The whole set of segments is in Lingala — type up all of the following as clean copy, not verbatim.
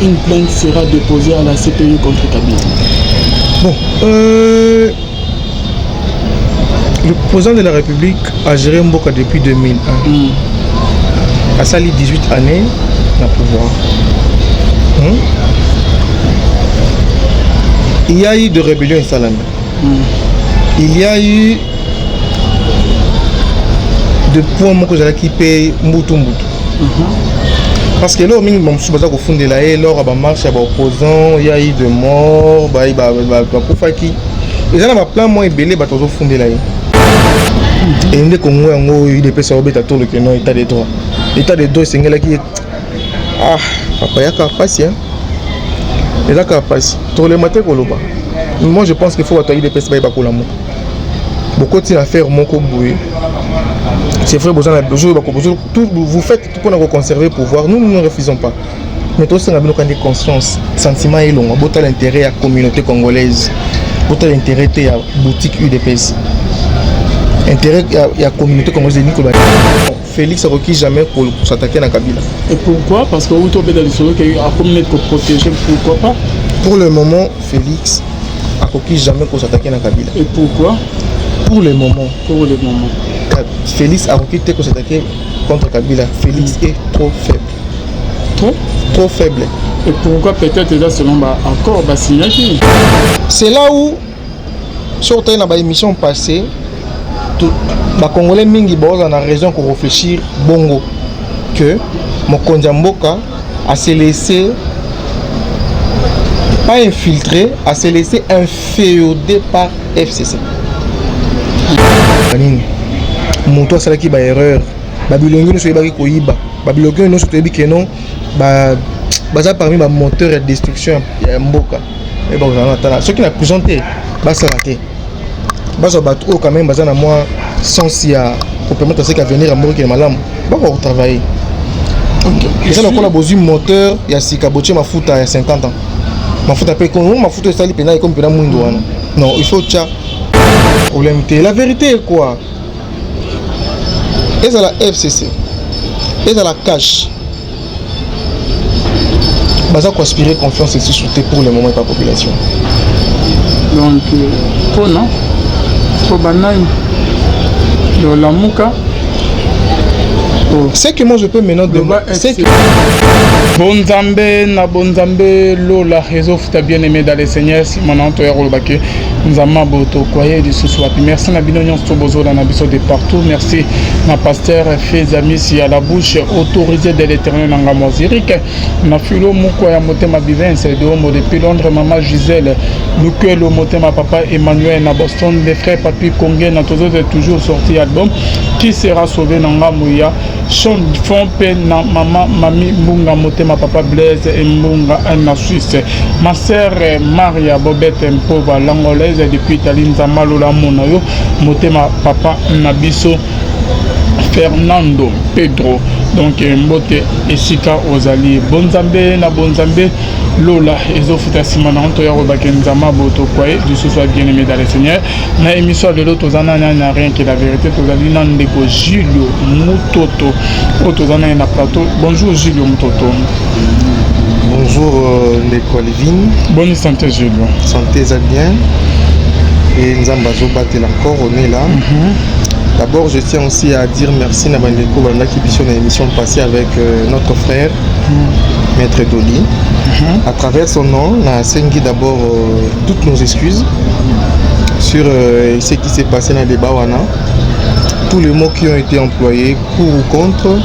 une plainte sera déposée à la CPI contre Kabila? Bon, le président de la République a géré mboka depuis 2001. Asali 18 années na pouvoir. Il y a eu de rébellion esalami. Il y a eu de points moko ezalaki mpe mbutu mbutu. Parce que eloko mingi bamosusu baza kofundela ye lors ya bamarche ya baopposant, ya eu de mort, bakufaki. Eza na baplan mwa ebele bato bazofundela ye. E nde Kongo yango oyo UDPS aobeta tolo que non, état de droit, état de droit esengelaki. Ah papa, yaka pasi, eza kaka pasi, tolema te koloba. Moi, je pense qu'il faut bato ya UDPS bayeba kolamuka. Bokoti na affaire moko boye, c'est vrai, boza na besoin, tout vous faites tout mpona koconserver pouvoir. Nous, nous ne refusons pas, mais tosenga bino kandi conscience, sentiment elongwa. Botala intérêt ya communauté congolaise, botala intérêt te ya boutique UDPS, intérêt ya communauté congolaise. Elingi koloba Félix akoki jamais s'attaquer na Kabila. Et pourquoi? Parce que outi obeta lisolo ke akomi neti koprotéger, pourquoi pas? Pour le moment, Félix akoki jamais s'attaquer na Kabila. Et pourquoi? Pour le moment. Pour le moment. Félix akoki te s'attaquer contre Kabila. Félix est trop faible. Trop? Trop faible. Et pourquoi? Peut-être eza selon baaccord basignaki. C'est là où soki otali na baémission passée, bacongolais mingi baoza na raison koréfléchir bongo que mokonzi ya mboka ase laissé pas infiltré, ase laissé inféodé par FCC. Nini moto asalaki baerreur, babilongi nyonso oyebaki koyiba, babilongi nyonso toyebi que non, baza parmi bamoteur ya destruction ya mboka. Oyeba kozala na tala soki na prison te, basala te, bazwa bato oyo quand même baza na mwa sens ya kopermettre ce avenir ya mboka ekende malamu, bakoka kotravailler. Eza lokola bozwi moteur ya sika, botie mafuta ya 50 ans, mafuta mpe mafuta esali mpenza, ekomi mpenza mwindu wana. Non, il faut tia problème te. La vérité est quoi? Ezala FCC, ezala CACH, baza koinspirer confiance lisusu te pour le moment epa population. Donc mpona po banani lolamuka? Ce que moi je peux maintenant demander, c'est que Bonzambe na bonzambe, lola ezofuta. Bien aimé dans le Seigneur, nsima na toya koloba ke Nzambe aboto kwaye lisusu wapi. Merci na bino nyonso bozolanda na biso de partout. Merci na pasteur Fezamisi ya la bouche autorisée de l'Éternel na ngambo Zurich, na filo moko ya motema Bivence de Homo depuis Londres, mama Gisèle Lukelo, motema papa Emmanuel na Boston, les frères Papi Konge na tozote toujours sorti album Qui sera sauvé na ngambo ya Fond, mpe na mama Mami Mbunga, motema papa Blaise Mbunga na Suisse, ma sœur Maria Bobete Mpova l'Angolaise depuis Italie. Nzambe alola mona yo, motema papa na biso Fernando Pedro. Donc mbote esika ozali. Bonzambe na bonzambe, lola ezofuta. Nsima na toya kolobaki Nzambe abotokwa ye lisusu. Ya bien aimé dans le Seigneur, na émission ya lelo toza nani na Rien que la vérité. Tozali na ndeko Julio Mutoto oyo toza nani na plateau. Bonjour Julio Mutoto. Bonjour ndeko Alvin. Bonne santé, Julio? Santé eza bien et Nzambe azobatela encore, on est là. D'abord, je tiens aussi à dire merci na bandeko balandaki biso na émission passée avec notre frère Maître Doli. À travers son nom, nasengi d'abord toutes nos excuses sur ce qui s'est passé dans le débat wana. Tous les mots qui ont été employés pour ou contre,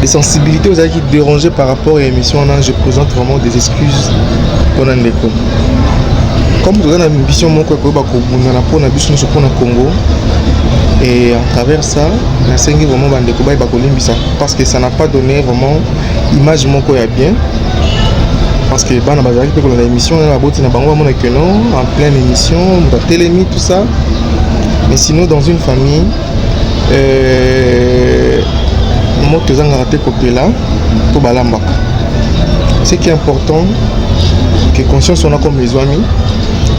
les sensibilités aux qui dérangées par rapport à l'émission wana, je présente vraiment des excuses pour ndeko. Comme toza na mission moko ya koyeba kobundana mpona biso nyonso, mpona Congo, et à travers ça nasengi vraiment bandeko bayeba kolimbisa, parce que ça n'a pas donné vraiment image moko ya bien, parce que bana bazalaki mpe kolanda émission na baboti na bango, bamona que non, en pleine émission moto atelemi, tout ça. Mais sinon, dans une famille, moto ezangaka te kopela to balambaka. Ce qui est important, que conscience wana comme ezwami,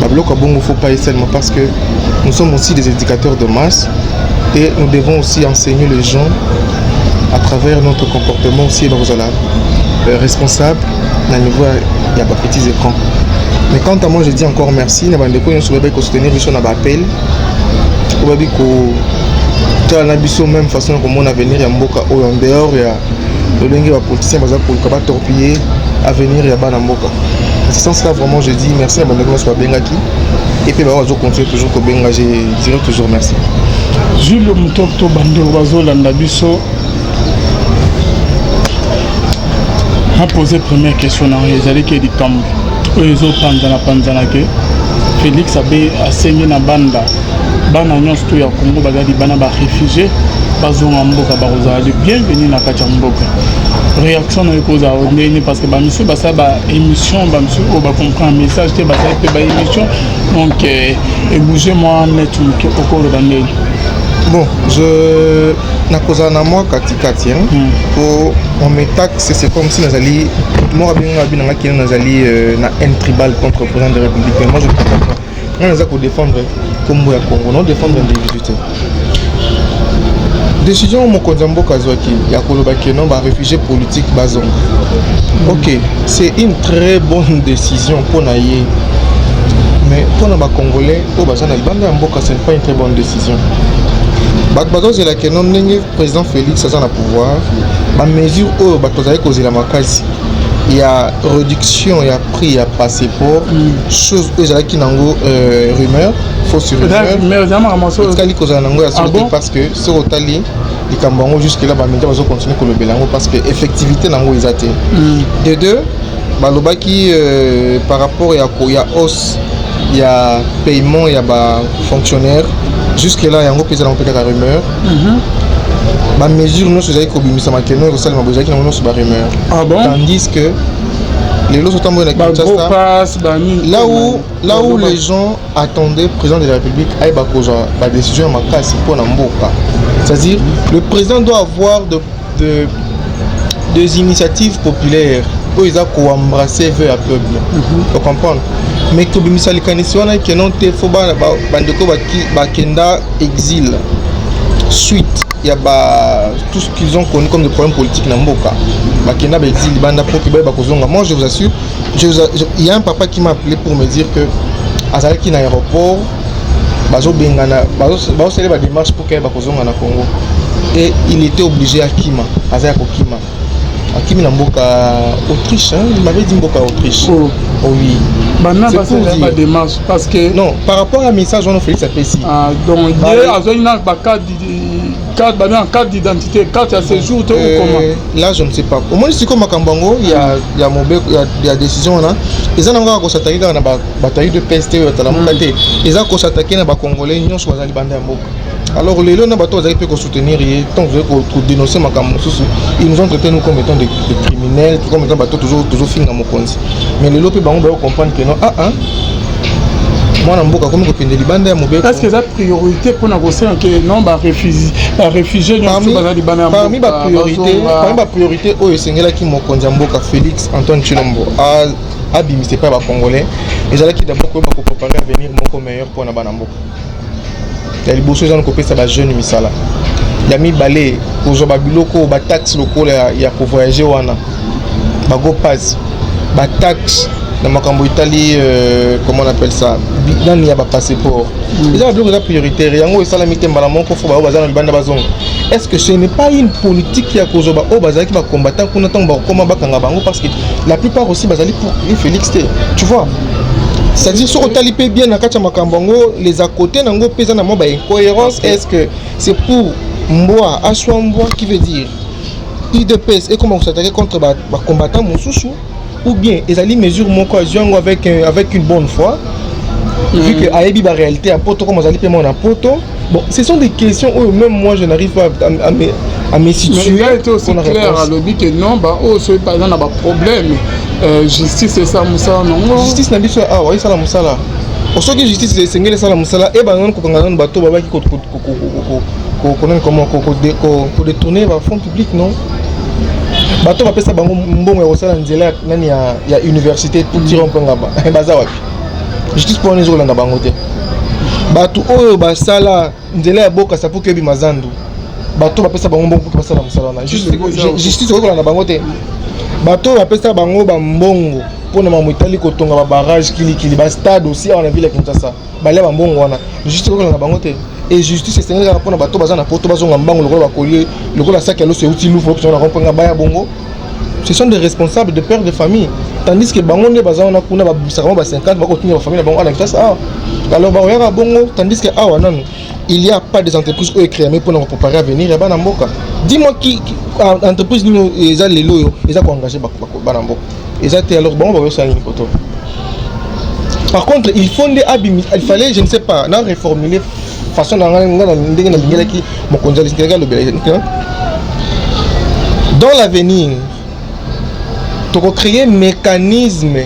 babiloko ya bongo faut pas seulement, parce que nous sommes aussi des éducateurs de masse et nous devons aussi enseigner les gens à travers notre comportement aussi. Bakozala responsable na niveau ya bapetits écrans. Mais quant à moi, je dis encore merci na bandeko nyonso bayebi kosoutenir biso na baappel, oyo bayebi kotala na biso même façon ya komona avenir ya mboka oyo, en dehors ya lolenge bapoliticien baza koluka batorpiller avenir ya bana mboka. Dans ce sens là, vraiment, je dis merci na bandeko nyonso babengaki et puis bao bazocontinue toujours kobenga. Je dirais toujours merci. Jules Mototo, bandeko bazolanda biso, napose première question na yo. Ezali ke likambo oyo ezopanzana panzana ke Félix abe asengi na banda bana nyonso to ya Congo bazali bana baréfugiés bazonga mboka, bakozala de bienvenu na kati ya mboka. Réaction na yo ekozala ndenge? Parce que bamisusu basala baémission, bamisusu oyo bacomprendre message te, basali mpe baémission, donc ebouge mwa net moke. Okoloba ndenge? Bon, je nakozala na mwa katikati, hein. Po on me taxe, c'est comme si nazali moko abenga abi nanga kende nazali na haine tribale contre le président de la République. Mais moi, je comprends pas. Nga naza kodéfendre nkombo ya Congo, non défendre individu te. Décision mokonzi ya mboka azwaki ya koloba ke non, baréfugié politique bazonga, ok, c'est une très bonne décision mpona ye, mais mpona bacongolais oyo baza na libanda ya mboka, ce n'est pas une très bonne décision. Bato bazozela ke non, ndenge président Félix aza na pouvoir, bamesure oyo bato bazali kozela makasi ya réduction ya prix ya passeport, chose oyo ezalaki nango rumeur, fausse rumeur, etikali kozala nango ya solo te, parce que soki otali likambo yango, jusque là bamédia bazocontinue kolobela yango parce que effectivité nango eza te. De deux, balobaki par rapport ya hausse ya paiement ya bafonctionnaire, jusque là yango mpe eza nango mpe kaka rumeur. Bamesure nyonso ezalaki kobimisa makeno ekosalema boye, ezalaki nango nyonso barumeur. Ah bon? Tandis que lelo sotamboyi na Kinshasa, là où les gens attendaient président de la République ayeba kozwa badécision ya makasi mpona mboka, c'est-à-dire le président doit avoir des initiatives populaires oyo eza koembrasser vœu ya peuple, ocomprendre? Mais kobimisa likanisi wana keno te, fo bandeko bakenda exil suite ya ba tout ce qu'ils ont connu comme des problèmes politiques na mboka, bakenda baexil libanda pour que bayeba kozonga. Moi, je vous assure, il y a un papa qui m'a appelé pour me dire que azalaki na aéroport, bazobengana, bazosala badémarche pour kayeba kozonga na Congo et il était obligé akima. Aza ya kokima, akimi na mboka Autriche, hein? Il m'avait dit mboka Autriche. Oh. Oh oui. Bana basala badémarche parce que Non, par rapport à message wana Félix apesi. Ah, donc ye azwaki na bacarte, carte babenga carte d'identité, carte ya séjour te ou comment? Là, je ne sais pas. Omoni sikoyo makambo yango ya mobeko ya décision wana eza nango kaka kosatake kaka na bato ya UDPS te, oyo batalamuka te. Eza kosatake na bacongolais nyonso baza libanda ya mboka. Alors lelo na bato bazalaki mpe kosoutenir ye, ntango tozali kodénoncer makambo mosusu, ils nous ont traité, nous, comme étant des criminels, comme étant bato toujours tozofinga mokonzi. Mais lelo mpe bango bayo comprendre que non, ah ah, mwana mboka akomi kokende libanda ya mobeko. Est ce que eza priorité mpona kosenga ke non, baréfugié nyonso baza libanda ya Parmi bapriorité oyo esengelaki mokonzi ya mboka Félix Antoine Tshilombo abimisa epai ya bacongolais, ezalaki d'abord koyeba kopréparer avenir moko meilleur mpona bana mboka. Ya liboso eza na kopesa bajeune misala. Ya mibale, kozwa babiloko oyo bataxe lokola ya kovoyage wana, bago pass, bataxe na makambo etali comment on appelle ça, nani, ya bapasseport. Eza babiloko eza prioritaire. Yango esalami te mbala moko fo baoyo baza na libanda bazonga. Est ce que ce n'est pas une politique ya kozwa baoyo bazalaki bacombattant kuna, ntango bakokoma bakanga bango? Parce que la plupart aussi bazali pour Félix te, tu vois? C'est-à-dire, soki otali mpe bien na kati ya makambo yango, les à côté nango mpe eza na mwa baincohérence. Est ce que c'est pour mbwa aswa mbwa, qui veut dire UDPS ekoma kosatake contre bacombattant mosusu, ou bien ezali mesure moko azwi yango avec une bonne foi, vu que ayebi baréalité ya poto, comme azali mpe mwana poto? Bon, ce sont des questions oyo même moi, je n'arrive pas à me situer. Mais il a été aussi clair, alobi que non, baoyo soki par exemple na baproblème, justice esala mosala nango. Justice na biso awa esala mosala? Soki justice esengeli esala mosala, ebanda nanu kokanga nanu bato babaki kodétourner bafonds public. Non, bato bapesa bango mbongo ya kosala nzela nani ya université tutiro mpe ngaba, baza wapi? Justice mpo wana ezokolanda bango te. Bato oyo basala nzela ya Bokasa mpo kebima zandu. Bato bapesa bango mbongo mpo basala mosala wana, justice okokola na bango te. Bato bapesa bango bambongo mpona mambo etali kotonga babarrage kilikili, bastade aussi awa na ville ya Kinshasa, balia bambongo wana, justice okokola na bango te. Et justice esengeli kaka mpona bato baza na poto bazonga mbango lokola bakolie, lokola saki ya loso euti lufu na rompenga baya bongo. Ce sont des responsables de pères de famille, tandis que bango nde baza wana kuna, babisaka bango ba 50, bakotinga bafamille na bango awa na Kinshasa awa. Alors bakoyaka bongo, tandis que awa nanu il y a pas des entreprises oyo ecréame mpona kopréparer avenir ya bana mboka. Dis-moi qui entreprise nini eza lelo oyo eza koengage bana mboka? Eza te. Alors bango bakosala nini poto? Par contre, il faut nde abimi, il fallait, je ne sais pas, na reformuler façon na ngai na ndenge nalingelaki mokonzi alingaki alobela. Dans l'avenir, tokocréer mécanisme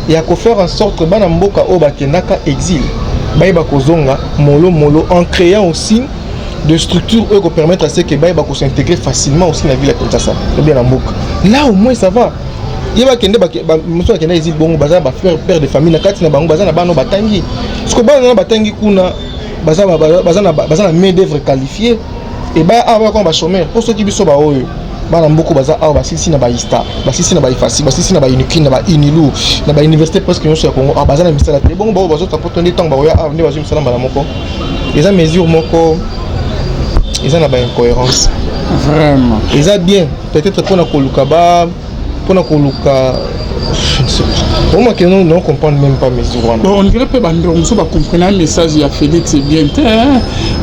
ya kofaire en sorte bana mboka oyo bakendaka exil bayeba kozonga molo molo, en créant aussi de structures oyo kopermettre à ce que bayeba kos'intégrer facilement aussi na ville ya Kinshasa ou bien na mboka. Là au moins ça va. Ye bakende, mosusu bakenda exil bongo, baza na bapère de famille na kati na bango, baza na bana oyo batangi. Siko bana wana batangi kuna, baza na main d'œuvre qualifiée e baya awa bakoma bachômeur. Mpo soki biso baoyo bana mboka baza awa basilisi na baISTA, basilisi na baIFASIC, basilisi na baUNIKIN, na baUNILU, na bauniversité presque nyonso ya Congo awa, baza na misala te. Bongo bao bazota poto nde ntango bakoya awa nde bazwi misala mbala moko. Eza mesure moko eza na baincohérence. Vraiment. Eza bien peut-être mpona koluka ba mpona koluka, je ne sais pas vraiment que non, non, comprendre même pas mesure wana. Bon, on dirait mpe bandeko mosusu bacomprena message ya Félix bien te.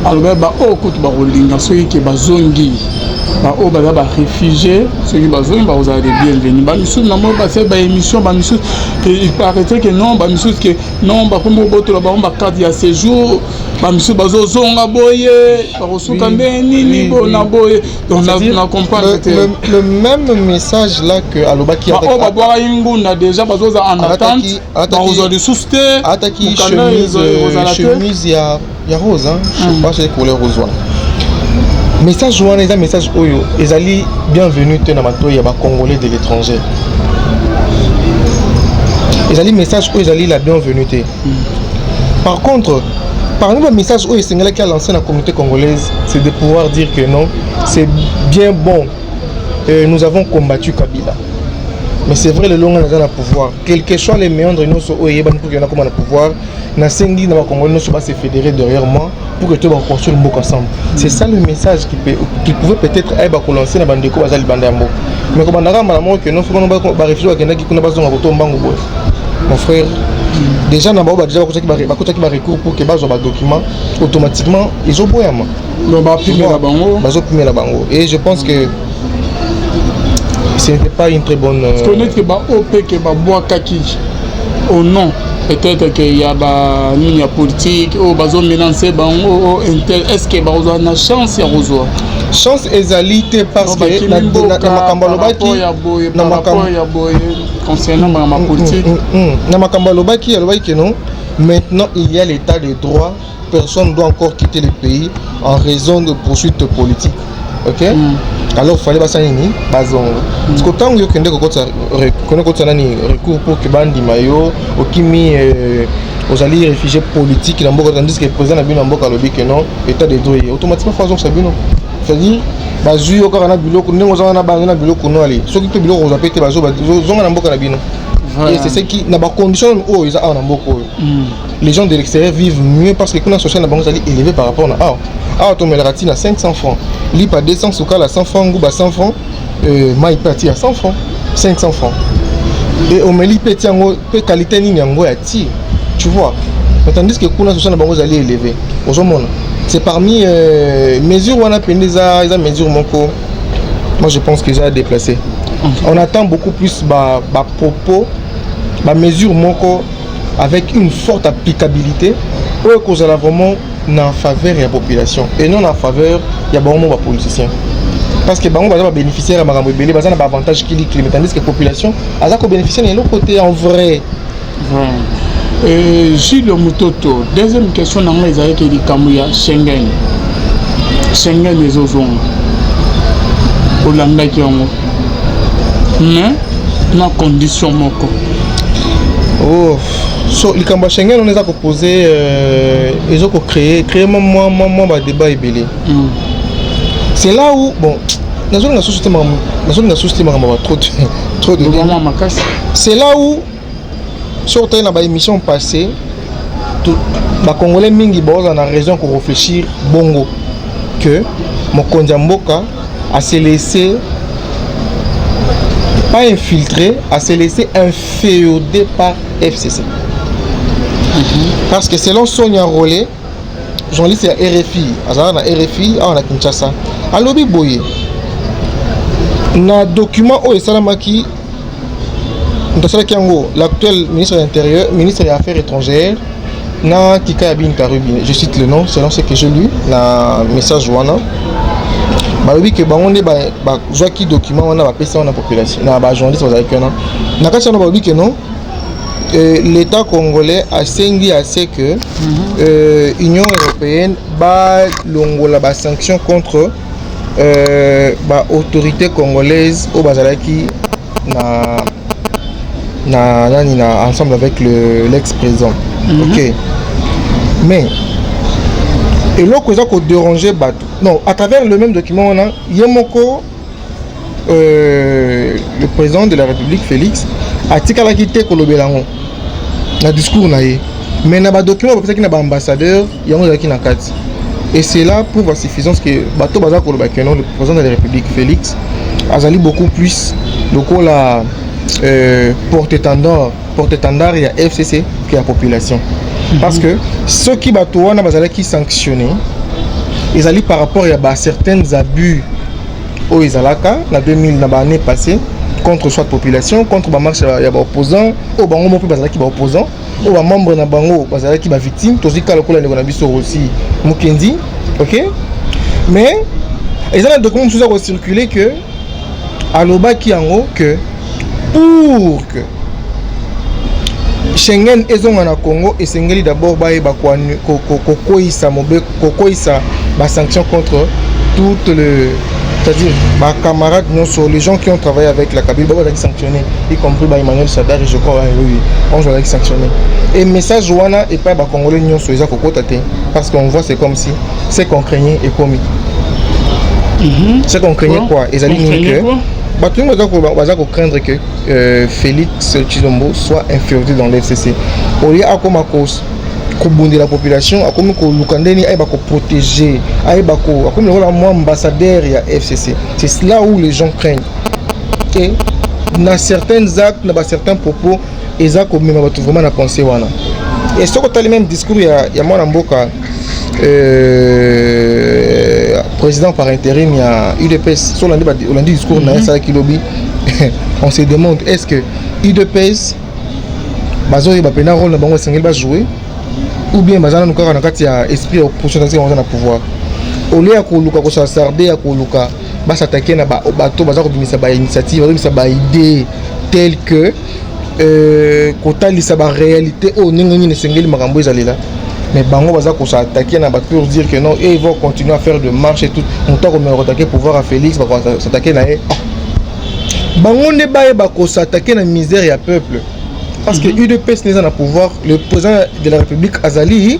Alobi baoyo kutu bakolinga soki ke bazongi, baoyo baza baréfugié, soki bazongi bakozala de bienvenu. Bamisusu namoni basali baémission, bamisusu il paraîtrait que non, bamisusu ke non, bakomi kobotola bango bacarte ya séjour, bamisusu bazozonga boye, bakosuka nde nini na boye. Donc na comprendre te. Le même message là que alobaki. Baoyo babwakaki ngunda déjà bazoza en attente, bakozwa lisusu te. Ataki chemise ya rose, hein, je sais pas, c'est couleur rose wana. Message wana eza message oyo ezali bienvenu te na matoi ya bacongolais de l'étranger. Ezali message oyo ezali la bienvenue te. Par contre, parmi les messages oyo esengelaki alancer na communauté congolaise, c'est de pouvoir dire que non, c'est bien bon, nous avons combattu Kabila, mais c'est vrai, lelo nga naza na pouvoir, quel que soit les méandres nyonso oyo eyebani pour que nakoma na pouvoir, nasengi na bacongolais nyonso base fédérer derrière moi pour que to baconstruire mboka ensemble. C'est ça le message qui pouvait peut-être ayeba kolancer na bandeko baza libanda ya mboka. Mais kobandaka mbala moko ke non, soki baréfugié bakendaki kuna bazonga koto mbangu boye, mon frère, déjà na bango déjà bakotaki barecours pour ke bazwa badocument, automatiquement ezoboyama. Bapimela bango. Bazopimela bango et je pense que ce n'était pas une très bonne. Connaître que baoyo mpe ke babwakaki au nom peut-être que ya banini ya politique oyo bazomenacer bango intel, est ce que bakozwa na chance ya kozwa? Chance ezali te, parce que na makambo alobaki, na makambo ya boye concernant makambo ya politique. Na makambo alobaki, alobaki ke non, maintenant il y a l'état de droit, personne doit encore quitter le pays en raison de poursuites politiques, ok. Alors fallait basala nini? Bazonga. Parce que ntango yo okende kokotisa nani recours pour ke bandima yo okimi, ozali réfugié politique na mboka, tandis que président na bino ya mboka alobi ke non, état de droit ye, automatiquement faut azongisa bino. C'est-à-dire bazwi yo kaka na biloko ndenge oza wana, bana na biloko no ale, soki mpe biloko kozwa mpe te, bazonga na mboka na bino. Et c'est ce qui na bacondition oyo eza awa na mboka oyo, les gens de l'extérieur vivent mieux, parce que kuna social na bango ezali élevé par rapport na awa. Awa tomelaka ntina 500 francs lipa, 200 sukala, 100 francs nguba, 100 francs mai mpe ati ya 100 francs, 500 francs et omeli mpe ti yango mpe qualité nini yango ya ti, tu vois. Mais tandis que kuna social na bango ezali élevé. Ozomona, c'est parmi mesure wana mpenza eza mesure moko, moi je pense que eza déplacé. On attend beaucoup plus ba propos, bamesure moko avec une forte applicabilité oyo ekozala vraiment na faveur ya population et non na faveur ya bango mo bapoliticien, parce que bango baza babénéficiaire ya makambo ebele, baza na baavantage kilikili, mais tandis que population aza kobénéficie na eloko te en vrai. Gilles Mutoto, deuxième question na ngai ezalaki likambo ya Schengen. Schengen ezozonga, olandaki yango, mais na condition moko. Oh, so likambo ya Schengen wana eza kopose, eza kocréer créer mwa badébat ebele. C'est là où, bon, nazolinga susu te makambo, nazolinga susu te makambo ba trop trop de Vraiment makasi. C'est là où, soki otali na baémission passée, bacongolais mingi baozala na raison koréfléchir bongo que mokonzi ya mboka ase laissé pas infiltré, à se laisser inféodé par FCC. Parce que selon Sonia Rollet, journaliste ya RFI, azala na RFI awa na Kinshasa, alobi boye na document oyo esalamaki, moto asalaki yango, l'actuel ministre de l'Intérieur, ministre des Affaires étrangères, na Kikaya Binta Rubi, je cite le nom selon ce que j'ai lu na message wana. Balobi ke bango nde bazwaki document wana, bapesi wana population na bajournaliste bazalaki wana na kati wana. Balobi ke non, l'État congolais asengi à ce que Union européenne balongola basanction contre baautorité congolaise oyo bazalaki na nani, na ensemble avec le l'ex-président. Ok, mais eloko eza kodéranger bato, non, à travers le même document wana, ye moko le président de la République Félix atikalaki te kolobela yango na discours na ye, mais na badocument bapesaki na baambassadeur, yango ezalaki na kati. Et cela prouve à suffisance que bato baza koloba ke non, le président de la République Félix azali beaucoup plus lokola porte-étendard ya FCC que ya population, parce que soki bato wana bazalaki sanctionné, ezali par rapport ya ba certains abus oyo ezalaka na 2000, na baannée passée, contre soit population, contre bamarche ya baopposant oyo bango moko mpe bazalaki baopposant, oyo bamembre na bango bazalaki bavictime. Tozwi kaka lokola ndeko na biso aussi Mokendi. Ok, mais eza na document mosusu ya kocircule que alobaki yango que pour que Schengen ezonga na Congo, esengeli d'abord bayeba kokweyisa mobe, kokweyisa basanction contre toutes le, c'est-à-dire bacamarade nyonso, les gens qui ont travaillé avec la Kabila, bazalaki sanctionné, y compris ba Emmanuel Shadary, je crois. Oui, on bazalaki sanctionné. Et message wana epai bacongolais nyonso eza kokota te, parce qu'on voit, c'est comme si ce qu'on craignait ekomi. Ce qu'on craignait quoi? Ezali nini? Que bato mingi baza kocraindre que Félix Tshilombo soit infiltré dans l'FCC. Au lieu akoma kobundela population, akomi koluka ndeni ayeba koprotéger, ayeba akomi lokola mwa ambassadeur ya FCC. C'est là où les gens craignent. Et na certains actes, na bacertain propos, eza komema bato vraiment na pensée wana. Et soki otali même discours ya mwana mboka président par intérim ya UDPS, so olandi discours na ye asalaki lobi, on se demande: est ce que UDPS bazoyeba mpenza rôle na bango esengeli bajouer, ou bien baza nanu kaka na kati ya esprit ya opposition, tandis baza na pouvoir? Au lieu ya koluka kosasarde, ya koluka basatake na bato baza kobimisa bainitiative, bazobimisa baidée tel que kotalisa baréalité oyo ndenge nini esengeli makambo ezalela, mais bango baza kos'attaquer na bato pour dire que non, et ils vont continuer à faire de marche et tout. Moto akomeka koattaquer pouvoir à Félix, bakos'attaquer na ye. Bango nde bayeba kos'attaquer na misère ya peuple, parce que UDPS neza na pouvoir. Le président de la République azali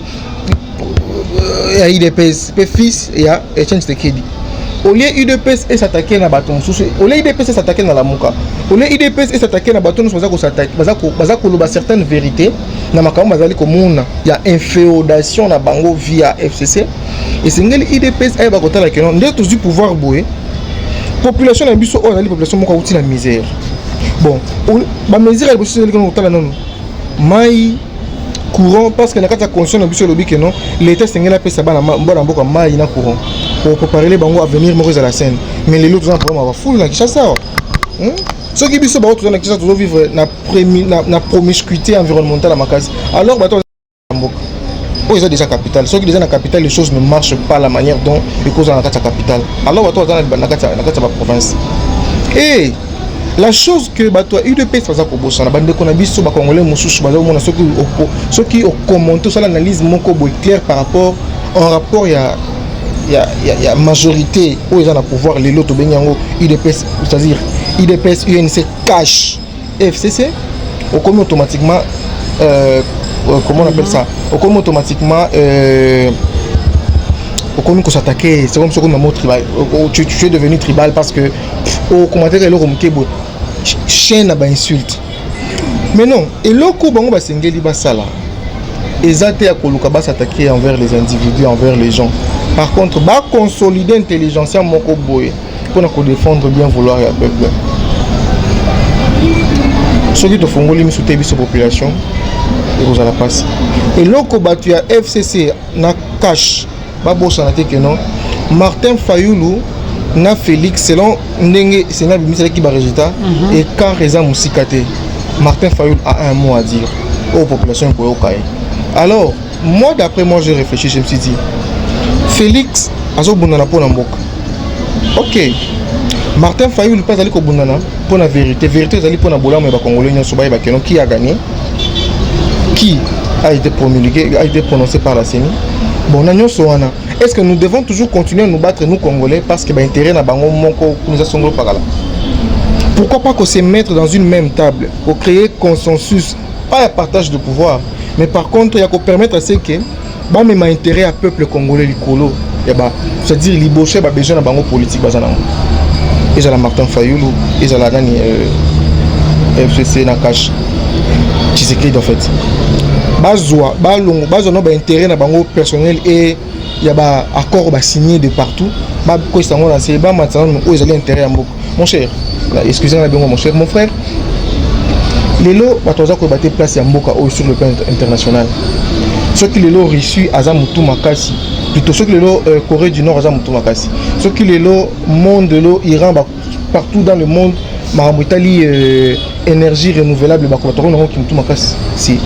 ya UDPS mpe fils ya Etienne Tshisekedi. Au lieu UDPS es'attaquer na bato mosusu, au lieu UDPS es'attaquer na Lamuka, au lieu UDPS es'attaquer na bato nyonso baza koloba certaines vérités na makambo bazali komona ya inféodation na bango via FCC, esengeli UDPS ayeba kotala ke non, nde tozwi pouvoir boye, population na biso oyo azali population moko awuti na misère. Bon, bamesure ya liboso ezali kotala nano mai, courant, parce que na kati ya constitution na biso elobi ke non, l'État esengeli apesa bana bana mboka mai na courant pour préparer bango avenir moko ezala saine. Mais lelo toza na problème ya bafulu na Kinshasa awa. Soki biso bao toza na Kinshasa tozovivre na promiscuité environnementale ya makasi, alors bato ya mboka oyo eza déjà capitale, soki déjà na capitale les choses ne marchent pas la manière dont ekozala na kati ya capitale, alors bato baza na kati ya baprovince. Et la chose que bato ya UDPS baza kobosana, bandeko na biso bacongolais mosusu baza komona, soki okommente, osala analyse moko boye claire par rapport en rapport ya majorité oyo eza na pouvoir lelo, tobengi yango UDPS, c'est-à-dire UDPS UNC cash FCC, okomi automatiquement comment on appelle ça, okomi automatiquement Okomi kos'attaquer, c'est comme soki mamo tribal, tu es devenu tribal parce que okomantaka eloko moke boye, chaîne na bainsulte. Mais non, eloko bango basengeli basala eza te ya koluka bas'attaquer envers les individus, envers les gens. Par contre, baconsolider intelligence ya moko boye mpona kodéfendre bien vouloir ya peuple. Soki tofongoli miso te, biso population, ekozala mpasi. Eloko bato ya FCC na CACH babosana te ke non, Martin Fayulu na Félix, selon ndenge CENI abimiselaki barésultat, écart eza mosika te. Martin Fayulu a un mot à dire oyo population ekoyoka ye. Alors moi, d'après moi, j'ai réfléchi, je me suis dit: Félix azobundana mpo na mboka, ok. Martin Fayulu mpe azali kobundana mpo na vérité. Vérité ezali mpo na bolamu ya bakongolais nyonso, bayeba ke non, qui a gagné, qui a été promulgué, a été prononcé par la CENI. Bon, na nyonso wana, est ce que nous devons toujours continuer à nous battre, nous Congolais, parce que baintérêt na bango moko kuna eza songolo pakala? Pourquoi pas qu'on se mettre dans une même table pour créer consensus, pas ya partage de pouvoir, mais par contre ya kopermettre à ce que bamema intérêt ya peuple congolais likolo ya ba, c'est-à-dire liboso ya babesoin na bango politique baza nango, ezala Martin Fayulu, ezala nani, FCC na CACH, Tshisekedi. En fait, bazwa balongo, bazwa no baintérêt na bango personnel et ya baaccord basigné de partout, bakwesa yango na se, bamatisa nano oyo ezali intérêt ya mboka. Mon cher, excusez nga na bengo mon cher, mon frère, lelo bato baza koyeba te place ya mboka oyo sur le plan international. Soki lelo Russie aza motu makasi, plutôt soki lelo Corée du Nord aza motu makasi, soki lelo monde, lelo Iran, partout dans le monde, makambo etali énergie renouvelable, bato nango motu makasi si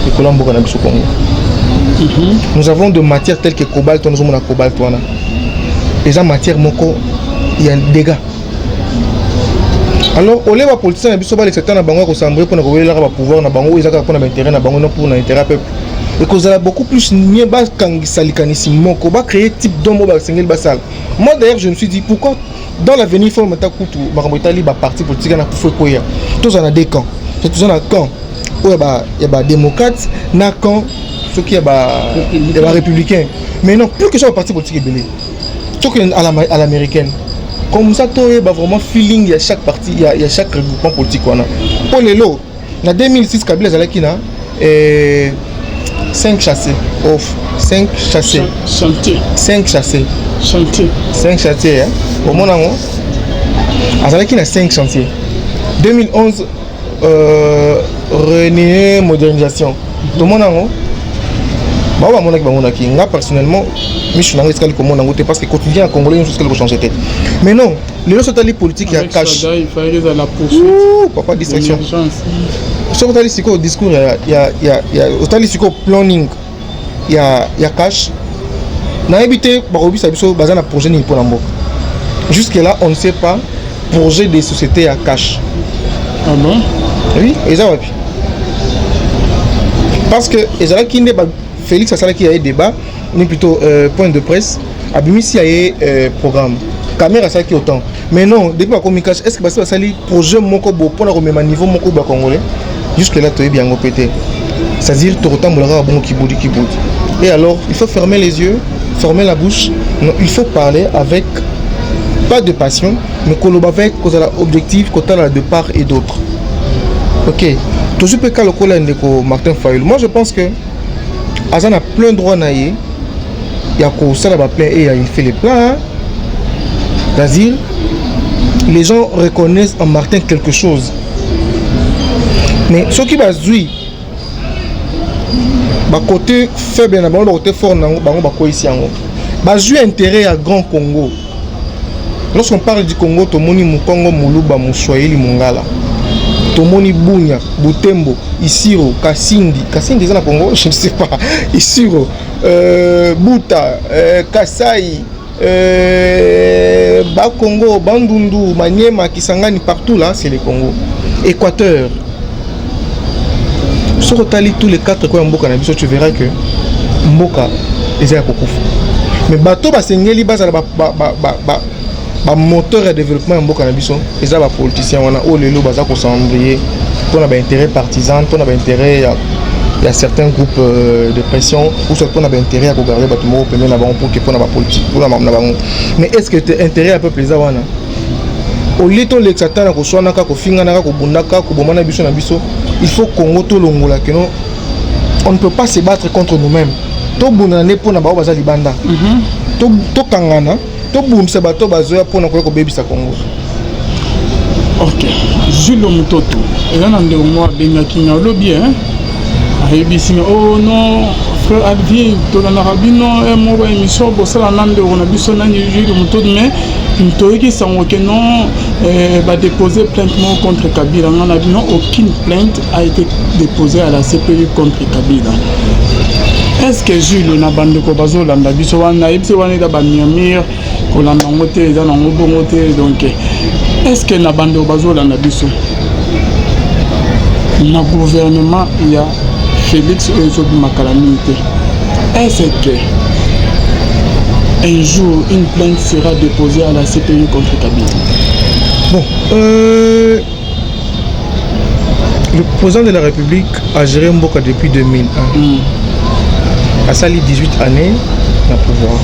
likolo ya mboka na biso Congo. Nous avons de matières telles que cobalt. Wana ozomona cobalt wana eza matière moko ya dégâts. Alors ole bapoliticien na biso balekisa ta na bango ya kosambrer mpona kowelelaka bapouvoir na bango oyo eza kaka mpona baintérêt na bango, non pour na intérêt ya peuple. Ekozala beaucoup plus mieux bakangisa likanisi moko, bacréer type d'homme oyo basengeli basala. Moi d'ailleurs, je me suis dit: pourquoi dans l'avenir faut mata kutu makambo etali baparti politique na kufu ekoya, tozala na deux camps? Toza na camp oyo ya badémocrate na camp soki ya barépublicain. Mais non, plus que ça, baparti politique ebele, soki à l'américaine, comme ça toyeba vraiment feeling ya chaque parti, ya chaque regroupement politique wana. Mpo lelo na 2006, Kabila azalaki na 5 chassés off 5 chassés. Chantier. 5 chassés. Chantier. 5 chantier, omona yango, azalaki na 5 chantier. 2011, René, modernisation, tomona yango, bao bamonaki, bamonaki. Nga personnellement, miso na nga etikali komona yango te, parce que quotidien ya congolais nyonso etikali kochange te. Mais non, lelo so otali politique ya CACH, papa, distraction. Soki otali sikoyo discours ya, otali sikoyo planning ya CACH, nayebi te bakobisa biso baza na projet nini mpona mboka. Jusque là, on ne sait pas projet de société ya CACH. Ah bon? Oui, eza wapi? Parce que ezalaki nde Félix asalaki ya ye débat ni plutôt point de presse, abimisi ya ye programme, Kamerhe asalaki autant. Mais non, depuis bakomi CACH, est ce que basi basali projet moko bo mpona komema niveau moko bacongolais? Jusque là toyebi yango mpe te. C'est à dire tokotambola kaka bongo kibudi kibudi. Et alors il faut fermer les yeux, fermer la bouche? Non, il faut parler avec pas de passion, mais koloba avec kozala objectif, kotala de part et d'autre. Ok, tozwi mpe ka lokola ndeko Martin Fayulu. Moi je pense que aza na plein droit na ye ya kosala baplein et il fait les pleins, c'est-à-dire les gens reconnaissent en Martin quelque chose. Mais soki bazwi bakote faible na bango, bakote fort na bango, bakweyisi yango, bazwi intérêt ya grand Congo. Lorsqu'on parle du Congo, tomoni Mokongo, Moluba, Moswahili, Mongala, tomoni Bunia, Butembo, Isiro, Kasindi. Kasindi eza na Congo? Je ne sais pas. Isiro, Buta, Kasai, Bakongo, Bandundu, Maniema, Kisangani, partout là c'est le Congo. Équateur, soki otali tous les quatre coins ya mboka na biso, tu verras que mboka eza ya kokufa. Mais bato basengeli bazala bamoteur ya développement ya mboka na biso eza bapoliticien wana oyo lelo baza kos'embrouiller mpona baintérêt partisan, mpona baintérêt ya Ya certains groupes de pression ou soit mpona baintérêt ya kogarder bato moko pembeni na bango pour que mpona bapolitique, mpona na bango. Mais est ce que te intérêt ya peuple eza wana? Olie tolekisa ata na koswanaka, kofinganaka, kobundaka, kobomana biso na biso. Il faut Congo tolongola keno on ne peut pas se battre contre nous-mêmes. Tobundana nde mpona bao baza libanda. Tokangana, tobundisa bato bazoya mpona koya kobebisa Congo. Ok, Jules Mototo, eza na ndeko moko abengaki nga, olobi ayebisi nga: "Oh non, frère Alvin, tolandaka bino moko émission bosala na ndeko na biso nani, Jules Mototo, mais toyoki sango ke non, badépose plainte moko contre Kabila." Nga na bino, aucune plainte a été déposée à la CPI contre Kabila. Est ce que Jules na bandeko bazolanda biso wana, nayebisi wana eza bamurmure, kolanda yango te, eza nango bongo te. Donc est ce que na bandeko bazolanda biso, na gouvernement ya Félix oyo ezobima kala mingi te, est ce que un jour une plainte sera déposée à la CPI contre Kabila? Bon, le président de la République a géré mboka depuis 2001. Asali 18 années na pouvoir.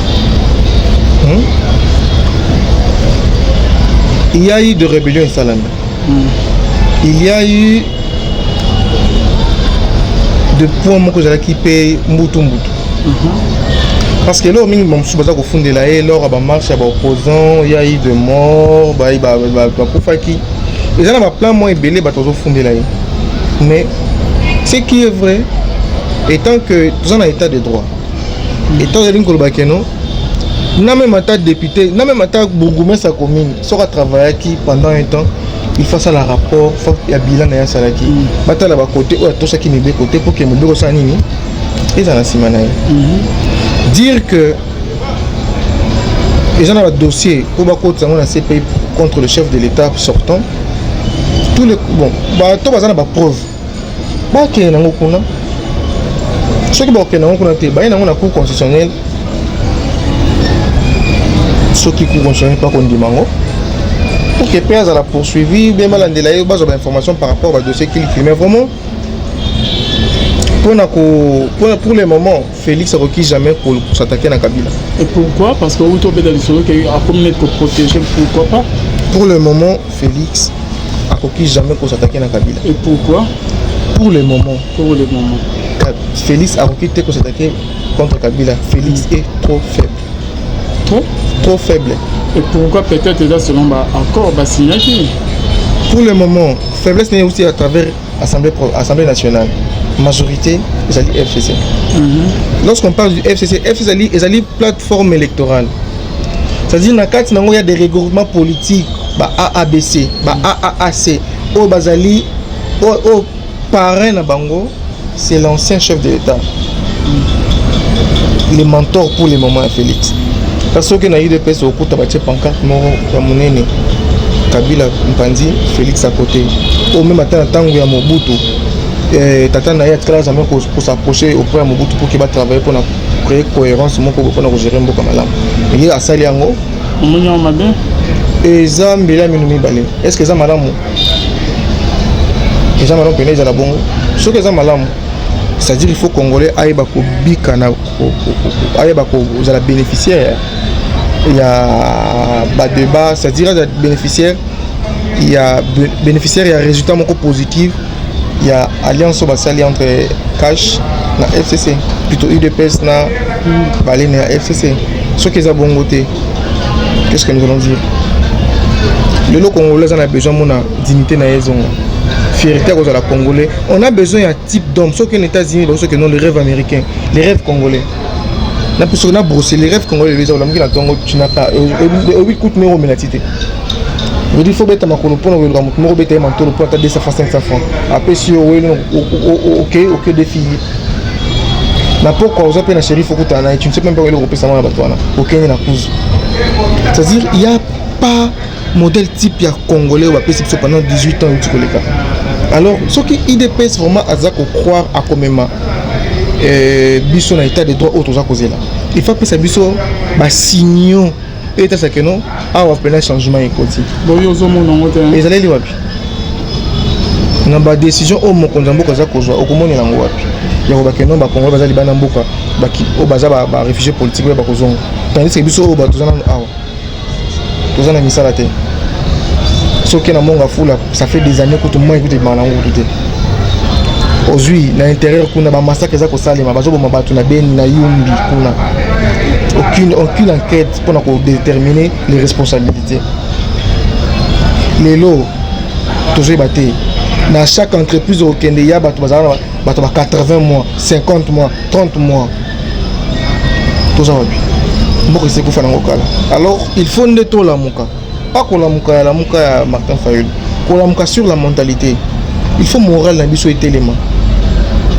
Il y a eu de rébellions esalami. Il y a eu de points moko ezalaki mpe mbutu mbutu. Parce que eloko mingi bamosusu baza kofundela ye lors ya bamarche ya baopposant, il y a eu de mort, bakufaki. Eza na baplan mwa ebele bato bazofundela ye. Mais ce qui est vrai, étant que toza na état de droit, état ozalingi koloba keno na même ata député, na même ata bourgmestre ya commune, soki atravaillaki pendant un temps, il faut asala rapport ya bilan na ye asalaki, batala bakote oyo atosaki mibeko te, po ke mibeko osala nini eza na nsima na ye. Dire que eza na badossier mpo bakotisa yango na CPI contre le chef de l'État sortant, tous les bon bato baza na bapreuve, bakende nango kuna. Soki bakokende yango kuna te, baye nango na Cour constitutionnelle. Soki Cour constitutionnelle mpa kondima yango pour que mpe azala poursuivi, bien balandela ye, bazwa bainformation par rapport badossier kilikili. Mais vraiment, mpona ko pour le moment, Félix akoki jamais s'attaquer na Kabila. Et pourquoi? Parce que outi obeta lisolo ke akomi neti koprotéger, pourquoi pas? Pour le moment, Félix akoki jamais kos'attaquer na Kabila. Et pourquoi? Pour le moment. Pour le moment. Félix akoki te kos'attaquer contre Kabila. Félix est trop faible. Trop? Trop faible. Et pourquoi? Peut-être eza selon baaccord basignaki. Pour le moment, faiblesse n'est aussi à travers assemblée nationale, majorité ezali FCC. Lorsqu'on parle du FCC, FCC ezali plateforme électorale, c'est-à-dire na kati nango ya des regroupements politiques, ba AABC, ba AAAC, oyo bazali oyo parrain na bango c'est l'ancien chef de l'État, le mentor pour le moment ya Félix. Parce soki na UDPS okuta batie pancarte moko ya monene, Kabila mpanzi, Félix à côté, oyo même ata na ntango ya Mobutu, tata na ye atikala jamais kos'approcher auprès ya Mobutu pour ke batravaille mpona créer cohérence moko mpona kogérer mboka malamu. Ye asali yango. Omoni yango mabe? Eza mbele ya mino mibale. Est ce que eza malamu? Eza malamu pene ezala bongo. Soki eza malamu, c'est-à-dire il faut Congolais ayeba kobika na ayeba kozala bénéficiaire ya badébat, c'est-à-dire aza bénéficiaire ya bénéficiaire ya résultat moko positif ya alliance oyo basali entre CACH na FCC, plutôt UDPS na balene ya FCC. Soki eza bongo te, qu'est-ce que nous allons dire? Lelo Congolais aza na besoin mona dignité na ye ezonga, fierté ya kozala Congolais. On a besoin ya type d'homme. Soki na États-Unis bazosoki non, le rêve américain, le rêve congolais na soki na Bruxelles, le rêve congolais lelo eza olamuki na ntongo, tu n'as pas oyebi kutu ndenge omela ti te. Odi faut beta makolo mpona koyeluka motu moko obeta ye mantolo mpo ata 200 francs, 500 francs apesi yo, oyeli oke défi na pokwa, oza mpe na shérif, okutana na ye, tu ne sais même pas oyeli kopesa mwana bato wana, okende na kuzu. C'est-à-dire il y a pas modèle type ya Congolais oyo bapesi biso pendant 18 ans euti koleka. Alors soki UDPS vraiment aza kocroire akomema biso na état de droit oyo toza kozela, il faut apesa biso basignaux oyo etasaka no awa mpena changement ekoti. Boyo ozomona yango te? Ezaleli wapi? Na badécision oyo mokonzi ya mboka aza kozwa, okomonela yango wapi? Ya kobake non, Bacongolais baza libanda mboka, oyo baza baréfugié politique, oyo bakozonga, tandis que biso oyo bato toza nano awa, toza na misala te. Soki na Mont Ngafula, ça fait des années, kutu mai kutu ebimaka nango kutu te. Ozwi na intérieur kuna, bamassacre eza kosalema, bazoboma bato na Beni, na Yumbi kuna, aucune enquête mpona kodéterminer les responsabilités. Lelo tozoyeba te. Na chaque entreprise okende, ya bato bazala na bato ba 80 mois, 50 mois, 30 mois. Toza wapi? Mboka esi ekufa nango kala. Alors il faut nde tolamuka, pas kolamuka ya lamuka ya Martin Fayulu, kolamuka sur la mentalité. Il faut moral na biso etelema.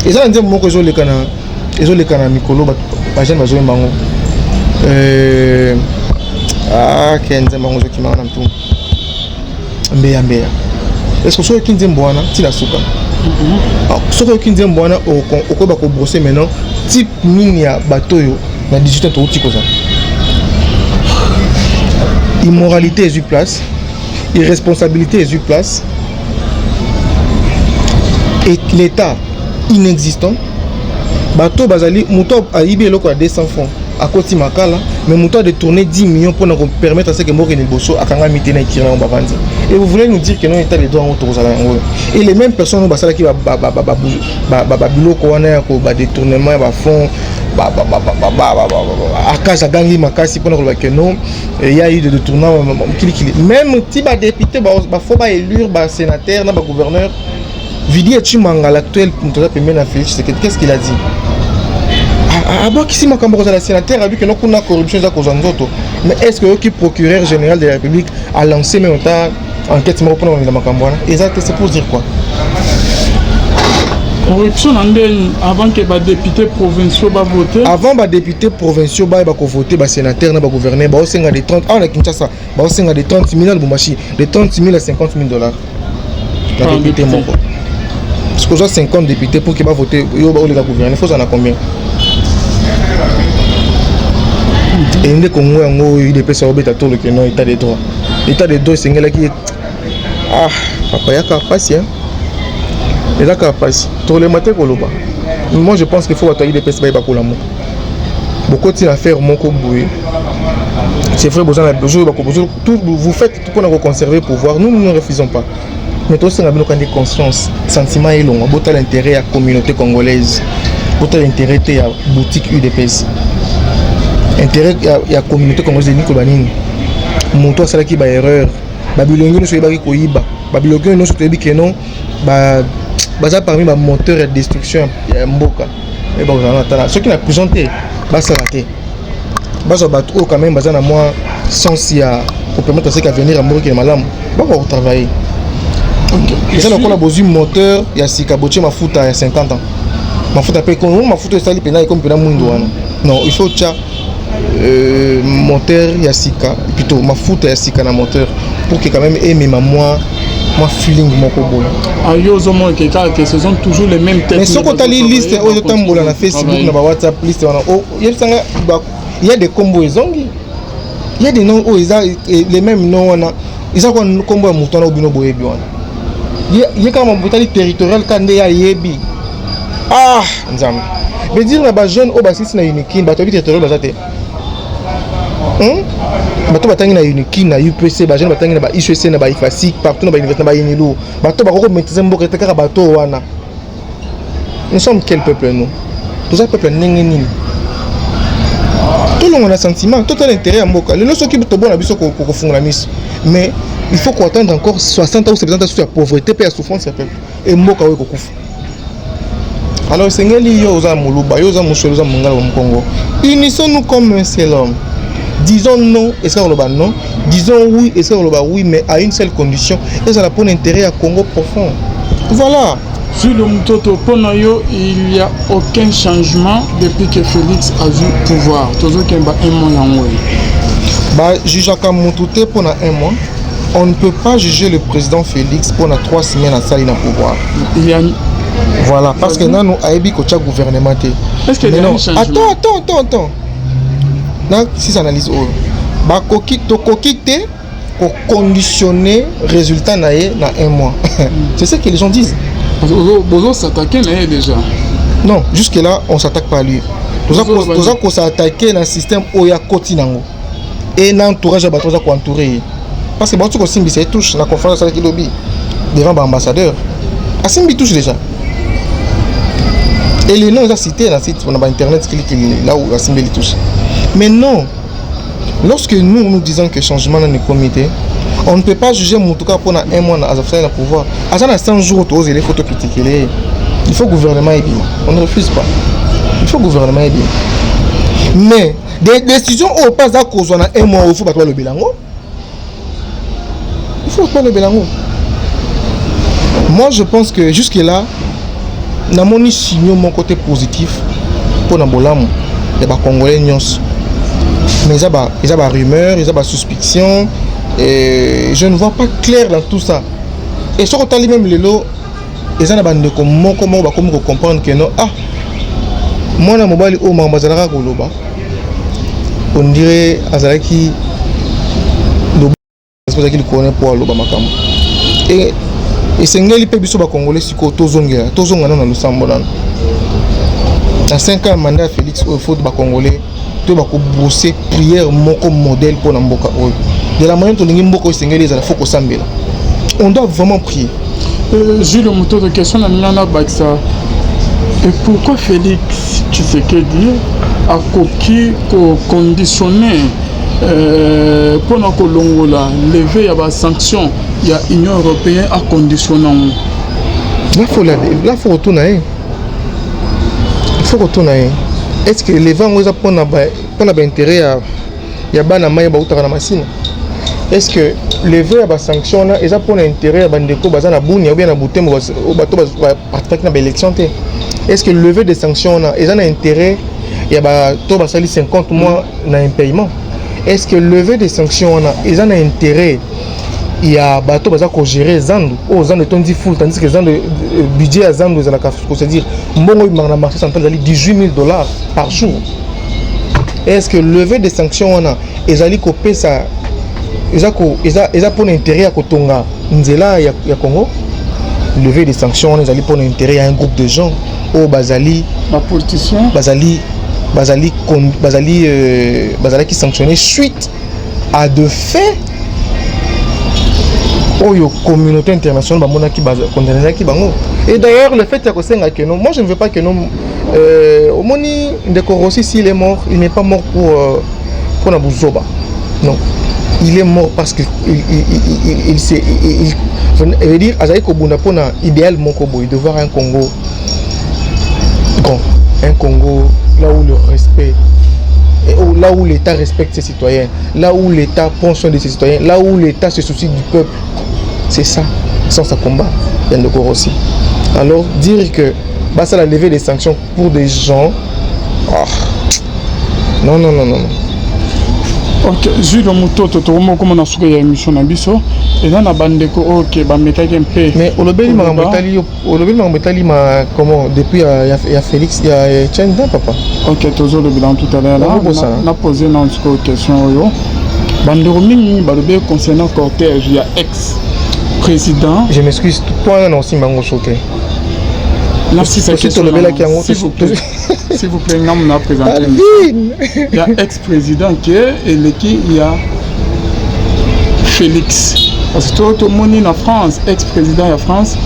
Eza na nzembo moko ezoleka na mikolo, bajeune bazoyemba yango. Ke nzembo yango ezokimanga na mtu, mbeya mbeya. Est ce que soki oyoki nzembo wana ntina suka, soki oyoki nzembo wana, okoyeba kobrosser maintenant type nini ya bato oyo na 18 ans touti kozala. Immoralité ezwi place, irresponsabilité ezwi place et l'État inexistant. Bato bazali, moto ayibi eloko ya 200 francs, akoti makala, mais moto adétourné 10 millions mpona kopermettre à ce que mboka ene liboso, akangami te na ekiri yango bavandi. Et vous voulez nous dire que non, État de droit yango tokozala yango oyo? Et les mêmes personnes oyo basalaki babiloko wana ya badétournement ya bafonds, akage agangi makasi mpona koloba que non, il y a eu de détournement kilikili, même ti badéputé bafo baélire, basénateur na bagouverneur. Vidiye Tshimanga, l'actuel moto aza pembeni na Félix Tshisekedi, qu'est-ce qu'il a dit? Abwakisi makambo kozala sénateur, abi que non, kuna corruption eza kozwa nzoto. Mais est ce que oyoki procureur général de la République a lancé même ata enquête moko mpona komela makambo wana? Eza te. C'est pour dire quoi? Corruption na ndeni avant que badéputé provinciaux bavote? Avant badéputé provinciaux bayeba kovote, basénateur na bagouverneur baosenga de 30, awa na Kinshasa baosenga de 30 000, na Lubumbashi de 30 000 à 50 000 $ na député moko. Parce que ozwa 50 députés pour que bavote yo oleka gouverneur, faut ozala na combien? E nde Kongo yango oyo UDPS obeta toloke non, État de droit, État de droit esengelaki. Ah papa, yaka pasi, eza kaka pasi, tolema te koloba. Moi je pense qu'il faut bato ya UDPS bayeba kolamuka. Bokoti na affaire moko boye, c'est vrai, boza na besoin, tout vous faites tout mpona koconserver pouvoir. Nous, nous ne refusons pas, mais tosenga bino kandi conscience, sentiment elongwa. Botala intérêt ya communauté congolaise, botala intérêt te ya boutique UDPS. Intérêt ya communauté congolaise elingi koloba nini? Moto asalaki baerreur, babilongi nyonso oyebaki koyiba, babilongi nyonso toyebi que non, baza parmi bamoteur ya destruction ya mboka. Oyeba kozala na tala soki na prison te, basala te, bazwa bato oyo quand même baza na mwa sens ya kopermettre ce avenir ya mboka ekende malamu, bakoka kotravailler. Eza lokola bozwi moteur ya sika, botie mafuta ya 50 ans, mafuta mpe mafuta esali mpena, ekomi mpena mwindu wana. Non, il faut tia moteur ya sika, plutôt mafuta ya sika na moteur, pour que quand même emema mwa feeling moko boye. Ah, yo ozomona que kaka que ce sont toujours les mêmes têtes. Mais soki otali liste oyo ezotambola na Facebook, na bawhatsapp, liste wana yebisanga, il y a des kombo ezongi, il y a des noms oyo eza les mêmes noms wana. Eza kwa kombo ya moto wana oyo bino boyebi wana, ye kaka mabotali territorial ka nde ye ayebi. Ah Nzambe, veut dire na bajeune oyo basilisi na Unikin, bato yebi territorial baza te. Bato batangi na Unikin, na UPC, bajeune batangi na ba ICC, na ba IFASIC, partout na bauniversité, na baunilu, bato bakoki komaîtrise mboka te, kaka bato wana. Nous sommes quel peuple, nous? Toza peuple ndenge nini? Tolongwa na sentiment, totala intérêt ya mboka. Lelo soki tobona biso kofungola miso, mais il faut koattendre encore 60 ans ou 70 ans ya pauvreté mpe ya souffrance ya peuple e mboka oyo ekokufa. Alors esengeli yo oza Moluba, yo oza Moswahili, oza Mongala, Mokongo, unissons-nous comme un seul homme. Disons non esika koloba non, disons oui esika koloba oui, mais à une seule condition: ezala mpona intérêt ya Congo profond. Voilà. Sur le Mutoto, mpona yo, il y a aucun changement depuis que Félix a eu pouvoir? Tozokemba un mois yango oyo. Bajugeaka motu te mpona un mois. On ne peut pas juger le président Félix mpona 3 semaines asali na pouvoir. Il y a Voilà, parce que nanu ayebi kotia gouvernement te. Est-ce qu'il y Mais a non un changement? Attends, attends, attends, attends, na six analyse oyo bakoki, tokoki te koconditionner résultat na ye na un mois. C'est ce que les gens disent. Bozosatake na ye déjà. Non, jusque là on s'attaque pas à lui. Toza kos'attaquer na système oyo akoti nango e na entourage ya bato baza koentourer ye, parce que bauti kosimbisa ye touche na conférence asalaki lobi devant baambassadeur. Asimbi touche déjà et le nom eza cité na site na bainternet kilikili, là où asimbeli touche. Mais non, lorsque nous nous disons que changement na ekomi te, on ne peut pas juger motu kaka mpona un mois azafusali na pouvoir. Aza na 100 jours, tozele, faut tocritiquer ye. Il faut gouvernement ebima, on ne refuse pas, il faut gouvernement ebima, mais des décisions oyo mpe aza kozwa na un mois oyo, faut bato balobela yango, il faut bato balobela yango. Moi, je pense que jusque là namoni signaux moko te positif mpona bolamu ya bacongolais nyonso, mais eza barumeur, eza basuspicion et je ne vois pas clair dans tout ça. Et soki otali même lelo, eza na bandeko moko moko bakomi kocomprendre que non, ah, mwana mobali oyo, makambo azalaka koloba, on dirait azalaki azalaki likolo mpo aloba makambo. E esengeli mpe biso bacongolais sikoyo tozongela, tozonga nano na losambo nano na 5 ans ya mandat ya Félix oyo. Faut bacongolais to bakobose prière moko modèle mpona mboka oyo. De la manière tolingi mboka oyo, esengeli ezala, faut kosambela, on doit vraiment prier. Jules Mutoto, question na ngai nabakisa: et pourquoi Félix Tshisekedi akoki koconditionner mpona kolongola levée ya basanction ya Union européenne, aconditionne yango? Là, faut retourner ye, il faut retourner ye. Est ce que levée yango eza mpona baintérêt ya bana mai bautaka na Masina? Est ce que levée ya basanction wana eza mpona intérêt ya bandeko baza na Bunia ou bien na Butembo, bato baparticipaki na baélection te? Est ce que levée des sanctions wana eza na intérêt ya bato basali 50 mois na impaiement? Est ce que levée des sanctions wana eza na intérêt ya bato baza kogérer zandu oyo zando etondi fulu, tandis que zando, budget ya zando ezalaka, c'est-à-dire mbongo oyo ebimaka na marché central ezali 18 000 $ par jour? Est ce que levée des sanctions wana ezali kopesa, eza mpona intérêt ya kotonga nzela ya Congo? Levée des sanctions wana ezali mpona intérêt ya un groupe de gens oyo bazali bapoliticien. Bazali bazali con- bazali euh, bazalaki sanctionné suite à de faits oyo communauté internationale bamonaki, condamnaki bango. Et d'ailleurs, le fait ya kosenga que non, moi je ne veux pas que non, omoni ndeko Rossi, s'il est mort, il n'est pas mort pour mpona buzoba. Non, il est mort parce que il, il, il, il, veut dire azali kobunda mpona idéal moko boye de voir un Congo grand, un Congo là où le respect et là où l'État respecte ses citoyens, là où l'État prend soin de ses citoyens, là où l'État se soucie du peuple. C'est ça, sans sa combat, ya ndeko Rossi. Alors, dire que bah, ça a levé des sanctions pour des gens, oh, non, non, non, non, non. Ok, Jules Mototo, tokomi na suka ya émission na biso. Eza na bandeko oyo ke bamekaki mpe. Mais olobeli makambo etali, olobeli makambo etali ma comment depuis ya Félix, ya Etienne, papa. Ok, tozolobela tout à l'heure là. Na posé na sikoyo question oyo bandeko mingi balobi concernant cortège ya ex président. Je m'excuse, point na osimba yango so te. Tolobelaki yango. S'il vous plaît, ngamu na présenter ya ex président ke eleki ya Félix, parce que tomoni na France, ex président ya France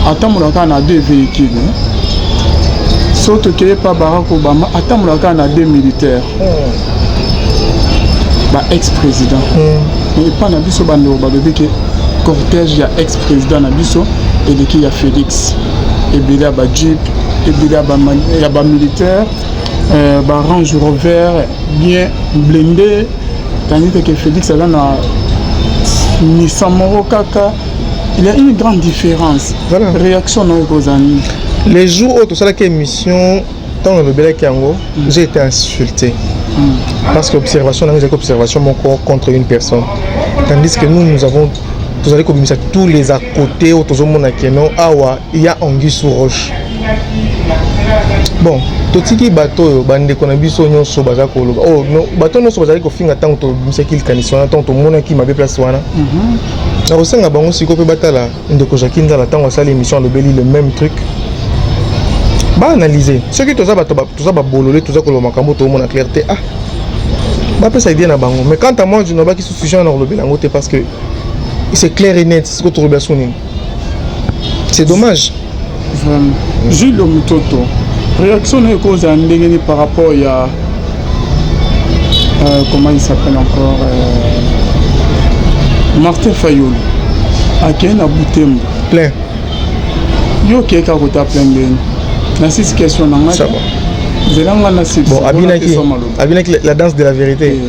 atambolaka na deux véhicules. So tokeye pa Barack Obama, atambolaka na deux militaires, ba ex président. Mais epa na biso, bandeko balobi ke cortège ya ex président na biso eleki ya Félix, ebele ya bajeep, ebele ya bamilitaire, barange Rover bien blindé, tandis que Félix aza na Nissan moko kaka. Il y a une grande différence. Voilà. Réaction na oyo ekozala nini? Les jours oyo tosalaki émission, ntango nalobelaki yango, j'ai été insulté parce que observation nango ezalaki observation moko contre une personne, tandis que nous, nous avons, tozali kobimisa tous les à côté oyo tozomona que non, awa il y a anguille sous roche. Bon, totiki bato oyo, bandeko na biso nyonso baza koloba oh, no, bato nyonso bazali kofinga ntango tobimisaki likanisi wana, ntango tomonaki mabe place wana. Nakosenga bango sikoyo mpe batala ndeko Jacki Nzala, ntango asali émission, alobeli le même truc. Baanalyse. Soki toza bato, toza babolole, toza koloba makambo toomona clair te. Ah, bapesa idée na bango. Mais quant à moi, je nalobaki su sujet wana, kolobela yango te, parce que c'est clair et net. Siko tolobela so nini? C'est dommage. Vraiment. Jules Mutoto, réaction na ekozala ndenge nini par rapport ya comment il s'appelle encore, Martin Fayulu akei na Butembo? Plein. Yo okei kaka kota plein ndeni na sisi question na ngai. Nzela nga na. Bon, abinaki, abinaki la danse de la vérité.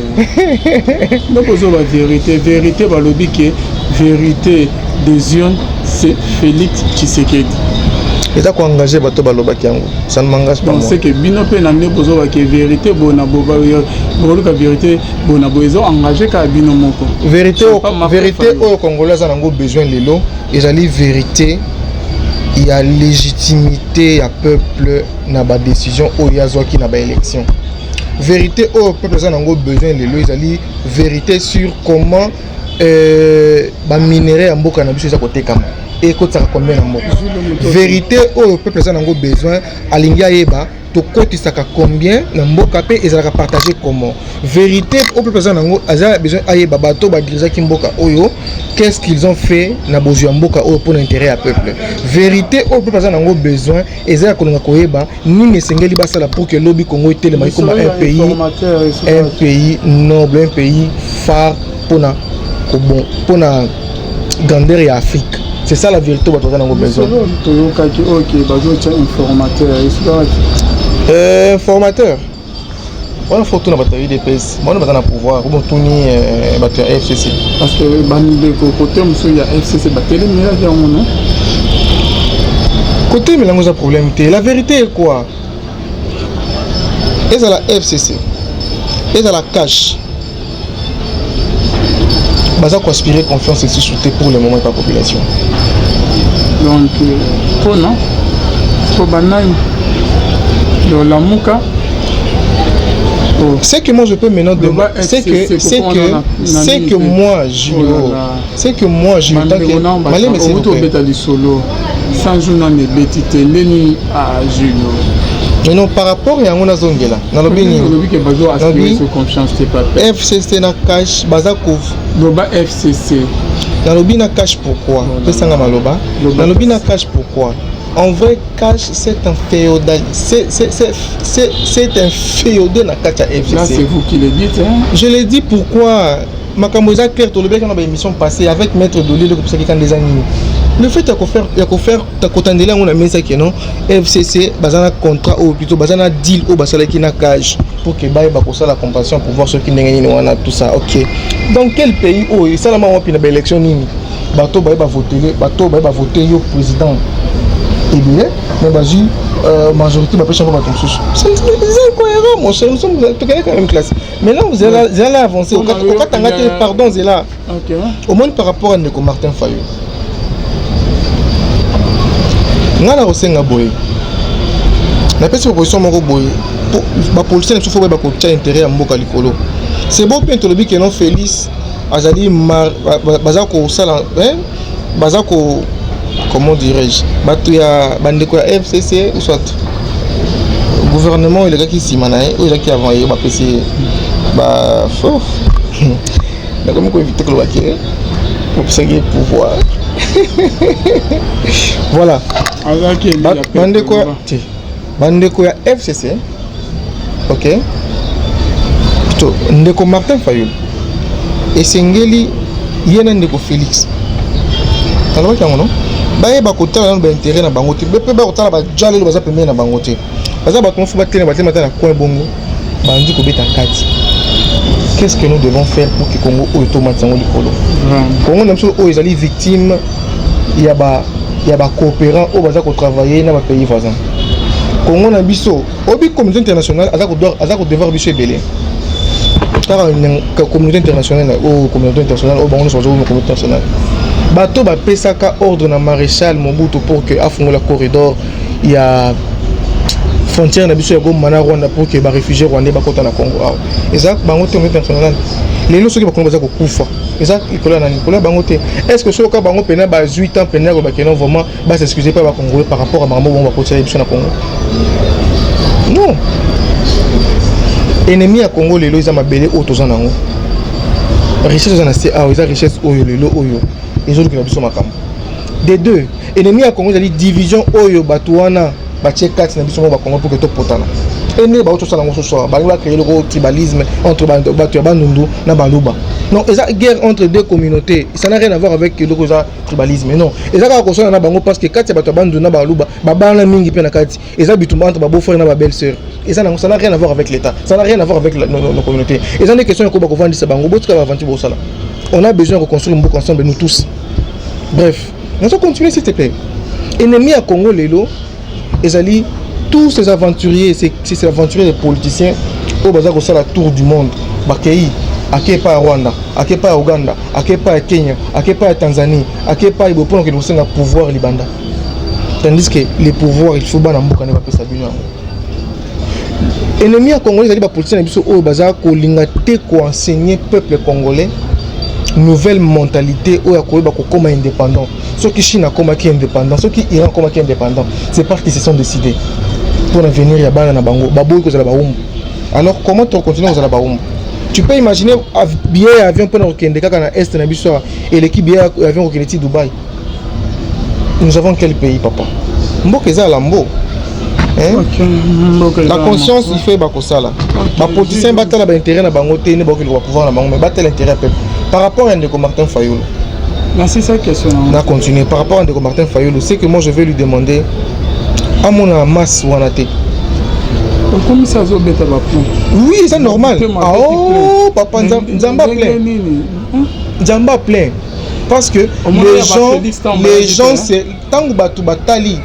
Ndoko ozoba vérité, vérité. Balobi ke vérité des urnes, c'est Félix Tshisekedi. Eza koengage bato balobaki yango, ça ne m'engage pas. Donc c'est que bino mpe na nde bozobaki vérité boye na boluka vérité boye na boye, ezo engage kaka bino moko. Vérité, vérité oyo Congolais aza nango besoin lelo ezali vérité ya légitimité ya peuple na badécision oyo azwaki na baélection. Vérité oyo peuple aza nango besoin lelo ezali vérité sur comment baminerai ya mboka na biso eza kotekama, ekotisaka combien na mboka. Vérité oyo peuple aza nango besoin, alingi ayeba tokotisaka combien na mboka mpe ezalaka partage comment. Vérité oyo peuple aza nango, aza besoin ayeba bato badirigeaki mboka oyo, qu'est-ce qu'ils ont fait na bozwi ya mboka oyo mpona intérêt ya peuple. Vérité oyo peuple aza nango besoin eza ya kolinga koyeba nini esengeli basala pour que lobi Congo etelema, ekoma un pays noble, un pays phare mpona mpona grandeur ya Afrique. C'est ça la vérité bato baza nango besoin. Toyokaki oke bazotia informateur esukaki. Informateur wana, faut tuna bato ya UDPS wana baza na pouvoir, obo tuni bato ya FCC. Parce que bandeko kote mosusu ya FCC batelemelaki yango, no? Kotelemela yango eza problème te. La vérité est quoi? Ezala FCC, ezala CACH, baza koinspirer confiance lisusu te pour le moment epa population. Donc mpona po banani Lamuka? Ce que moi je peux maintenant demander, c'est que moi, Julio, c'est que moi, Julio, tant que Maleme, s'il vous plaît. Obeta lisolo 100 jours nano ebeti te, ndeni ah Julio. Mais non, par rapport yango nazongela, nalobi nini? Olobi ke bazo aspirer sur confiance te, papa. FCC na CACH baza ko Loba FCC. Nalobi na CACH pourquoi? Pesanga maloba. Nalobi na CACH pourquoi? En vrai, CACH, c'est un féodal, c'est un féodé na kati ya FCC. Là, c'est vous qui le dites, hein? Je le dis pourquoi? Makambo eza clair, tolobaki na baémission passée avec maître Doli, eloko kanda eza nini? Le fait ya kofaire kotandela yango na mesa ke non, FCC baza na contrat oyo, plutôt baza na deal oyo basalaki na CACH pour ke bayeba kosala compensation pouvoir soki ndenge nini wana, tout ça, ok. Dans quel pays oyo esalama wapi, na baélection nini, bato baye bavotele, bato baye bavote yo président ebele, mais bazwi majorité, bapesi yango bato mosusu? C'est incohérent, mon cher. Nous sommes tokende quand même classe. Maintenant, vous allez avancer, okatanga te, pardon, zela. Omoni, par rapport à ndeko Martin Fayulu, ngai na kosenga boye, napesi proposition moko boye: bapoliticien na biso faut bayeba kotia intérêt ya mboka likolo. C'est beau mpe tolobi ke non, Félix azali, baza kosala, baza ko, comment dirais-je, bato ya bandeko ya FCC ou soit gouvernement elekaki nsima na ye, oyo ezalaki avant ye, bapesi ye ba, nakomi koéviter koloba ke bapesaki ye pouvoir. Voilà, bandeko te, bandeko ya FCC, ok, plutôt ndeko Martin Fayulu, esengeli ye na ndeko Félix, nalobaki yango, no, bayeba kotala nano baintérêt na bango te, mpe bakotala bajalelo baza pembeni na bango te. Baza bato mofu, batelema, batelema ata na coin bongo, bandi kobeta kati. Qu'est-ce que nous devons faire pour que Congo oyo tomatisa yango likolo? Congo na biso oyo ezali victime ya bacoopérant oyo baza kotravailler na bapays voisin. Congo na biso obi, communauté internationale aza kodevoir biso ebele. Kaka communauté internationale oyo, communauté internationale oyo bango nyonso bazokoma communauté internationale, bato bapesaka ordre na maréchal Mobutu pour que afungola corridor ya frontière na biso ya Goma na Rwanda pour que baréfugié rwandais bakota na Congo awa, eza bango te, communauté internationale. Lelo soki Bakongo baza kokufa, eza likolo ya nani? Likolo ya bango te? Est ce que soki oka bango mpena bazwi temps mpena ya kolobaki non, vraiment bas'excuse mpe Bacongolais par rapport à makambo bango bakotisala biso na Congo? Non, ennemi ya Congo lelo eza mabele oyo toza nango, richesse eza na se awa, eza richesse oyo lelo oyo ezolukela biso makambo. De deux, ennemi ya Congo ezali division oyo bato wana batie kati na biso moko Bakongo mpo ke topotana. Ene bauti tosala yango soso awa, balingi bacréer eloko tribalisme entre bato ya Bandundu na Baluba. Non, eza guerre entre deux communautés, ça n'a rien à voir avec eloko eza tribalisme. Non, eza kaka kosala na bango, parce que kati ya bato ya Bandundu na Baluba babana mingi mpe na kati eza bitumba entre babeau-frère na babelle sœur. Eza nango, ça n'a rien à voir avec l'État, ça n'a rien à voir avec nos communautés. Eza nde question ya koba kovandisa bango, botika baaventure bosala. On a besoin de reconstruire mboka ensemble, nous tous. Bref, nazo continuer, s'il te plaît. Ennemi ya Congo lelo ezali tous ces aventuriers, ces aventuriers des politiciens oyo baza kosala tour du monde. Bakei, ake epai ya Rwanda, ake epai ya Uganda, ake epai ya Kenya, ake epai ya Tanzanie, ake epai boye mpona kokende kosenga pouvoir libanda, tandis que le pouvoir, il faut bana mboka nde bapesa bino yango. Ennemi ya Congolais ezali bapoliticien na biso oyo baza kolinga te koenseigner peuple congolais nouvelle mentalité oyo akoyeba kokóma indépendant. Soki Chine akomaki indépendant, soki Iran akomaki indépendant, c'est parce qu'ils se sont décidés pour l'avenir ya bana na bango. Baboyi kozala bawumbu. Alors comment tocontinue kozala bawumbu? Tu peux imaginer, billet ya avion mpona kokende kaka na est na biso awa eleki billet ya avion kokende ti Dubaï. Nous avons quel pays, papa? Mboka eza lambo. Hein? Ok, mboka La eza conscience, il faut bakosala bapoliticien batala baintérêt na bango te, nde bakokende bapouvoir na bango, mais batala intérêt ya peuple. Par rapport à ndeko Martin Fayulu, Merci, sa question. Na continuer par rapport à ndeko Martin Fayulu, c'est que moi je vais lui demander amona masse wana te. Okomisi azobeta baplein. Oui, eza normal. Ah, oh papa, Nzambe plein. Nini? Nzambe plein, parce que les gens, c'est ntango bato batali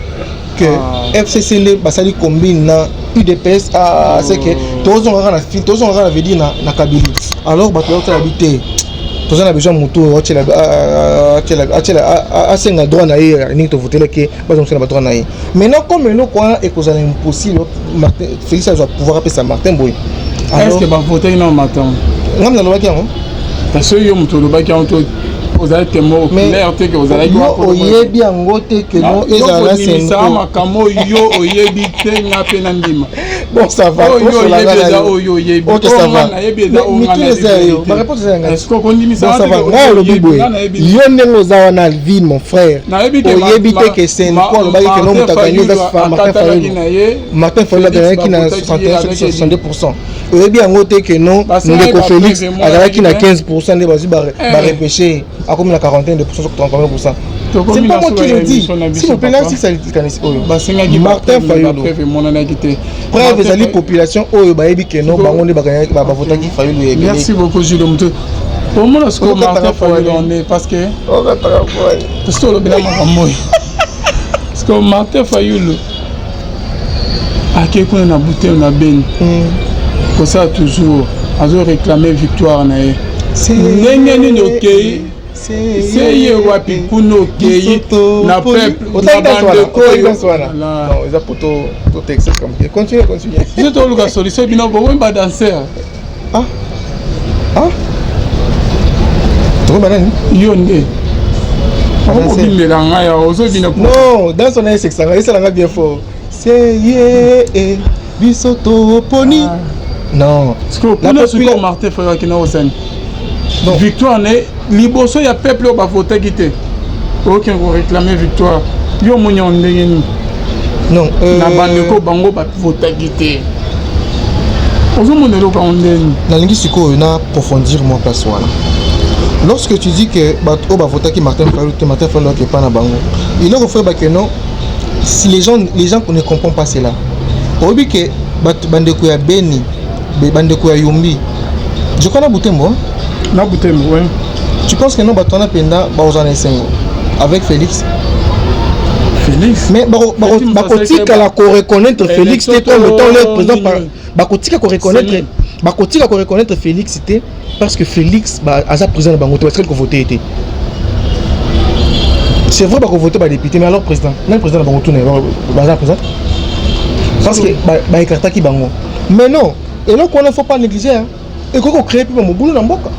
que FCC nde basali combine na UDPS. Ah, c'est que tozonga kaka na fil, tozonga kaka na veut dire na Kabili. Alors bato baotala bi te, toza na besoin motu oyo atiela asenga droit na ye ndenge tovotelaki, bazongisela badroit na ye. Maintenant, comme eloko wana ekozala impossible, Martin, Félix azwa pouvoir, apesa Martin boye. Est ce que bavotaki na Martin? Ngam nalobaki yango. Parce que yo moto olobaki yango to ozali témoin oculaire te ke ozalaki? Yo oyebi yango te ke no ezala na Senko makambo oyo oyebi te, nga mpe na ndima. Bon, ça va. Oyo oyebi eza oyo oyebi. Ok, ça va. Nayebi eza oyo. Mituna eza yo, baréponse eza yanga. Est-ce que okondimisa? Bon, ça va. Ngai olobi boye, yo ndenge oza wana, Alvin mon frère, oyebi te ke Senko alobaki ke no moto agagner eza Martin Fayulu. Martin Fayulu aganyaki na 61, 62. Oyebi yango te ke non, ndeko Félix azalaki na 15, nde bazwi barepêche, akomi na 41, 31. C'est pas moi qui le dis, s'il vous plaît. Nasisa likanisi oyo. Martin Fayulu, preuve ezali population oyo bayebi ke no bango nde bavotaki Fayulu. Merci beaucoup, Jules Moto. Omona sikoyo Martin Fayulu one, parce que tosi tolobela makambo oyo. Parce que Martin Fayulu ake kuna na Butembo, na Beni, kosala toujours azoréclame victoire na ye. Ndenge nini okei se ye wapi kuna, okei na peuple na bandeko oyo? Eza po continue, continue. Biso toluka solution, bino bokomi badanser. Ah ah, tokoyeba nani? Yo nde okobimela ngai awa, ozobina. Non, danse wana esekisanga, esalanga bien fort. Se ye biso toponi, non. Kuna sikoyo Martin Fayulu akenda kosani victoire ne liboso ya peuple oyo bavotaki te. Okende koréclame victoire, yo omoni yango ndenge nini? Non. Na bandeko bango bavotaki te, ozomona eloko yango ndeni? Nalingi sikoyo na approfondir mwa place wana. Lorsque tu dis que bato oyo bavotaki Martin Fayulu te, Martin Fayulu akepa na bango, eloko faut oyeba ke non, si les gens ne comprennent pas cela, oyebi ke bato bandeko ya Beni, bandeko ya Yumbi, je crois na Butembo, hein? Na Butembo, oui. Tu penses que non, bato wana mpenza bakozala na esengo avec Félix? Félix. Mais bakotikala koreconnaître Félix te comme étant leur président. Bakotika koreconnaître, bakotika koreconnaître Félix te, parce que Félix aza président na bango te. Batikali kovote te. C'est vrai, bakovote badéputé, mais alors président nani? Président na bango tuna baza président parce que baécartaki bango. Mais non, eloko wana faut pas négliger, ekoki kocréer mpe bamobulu na mboka.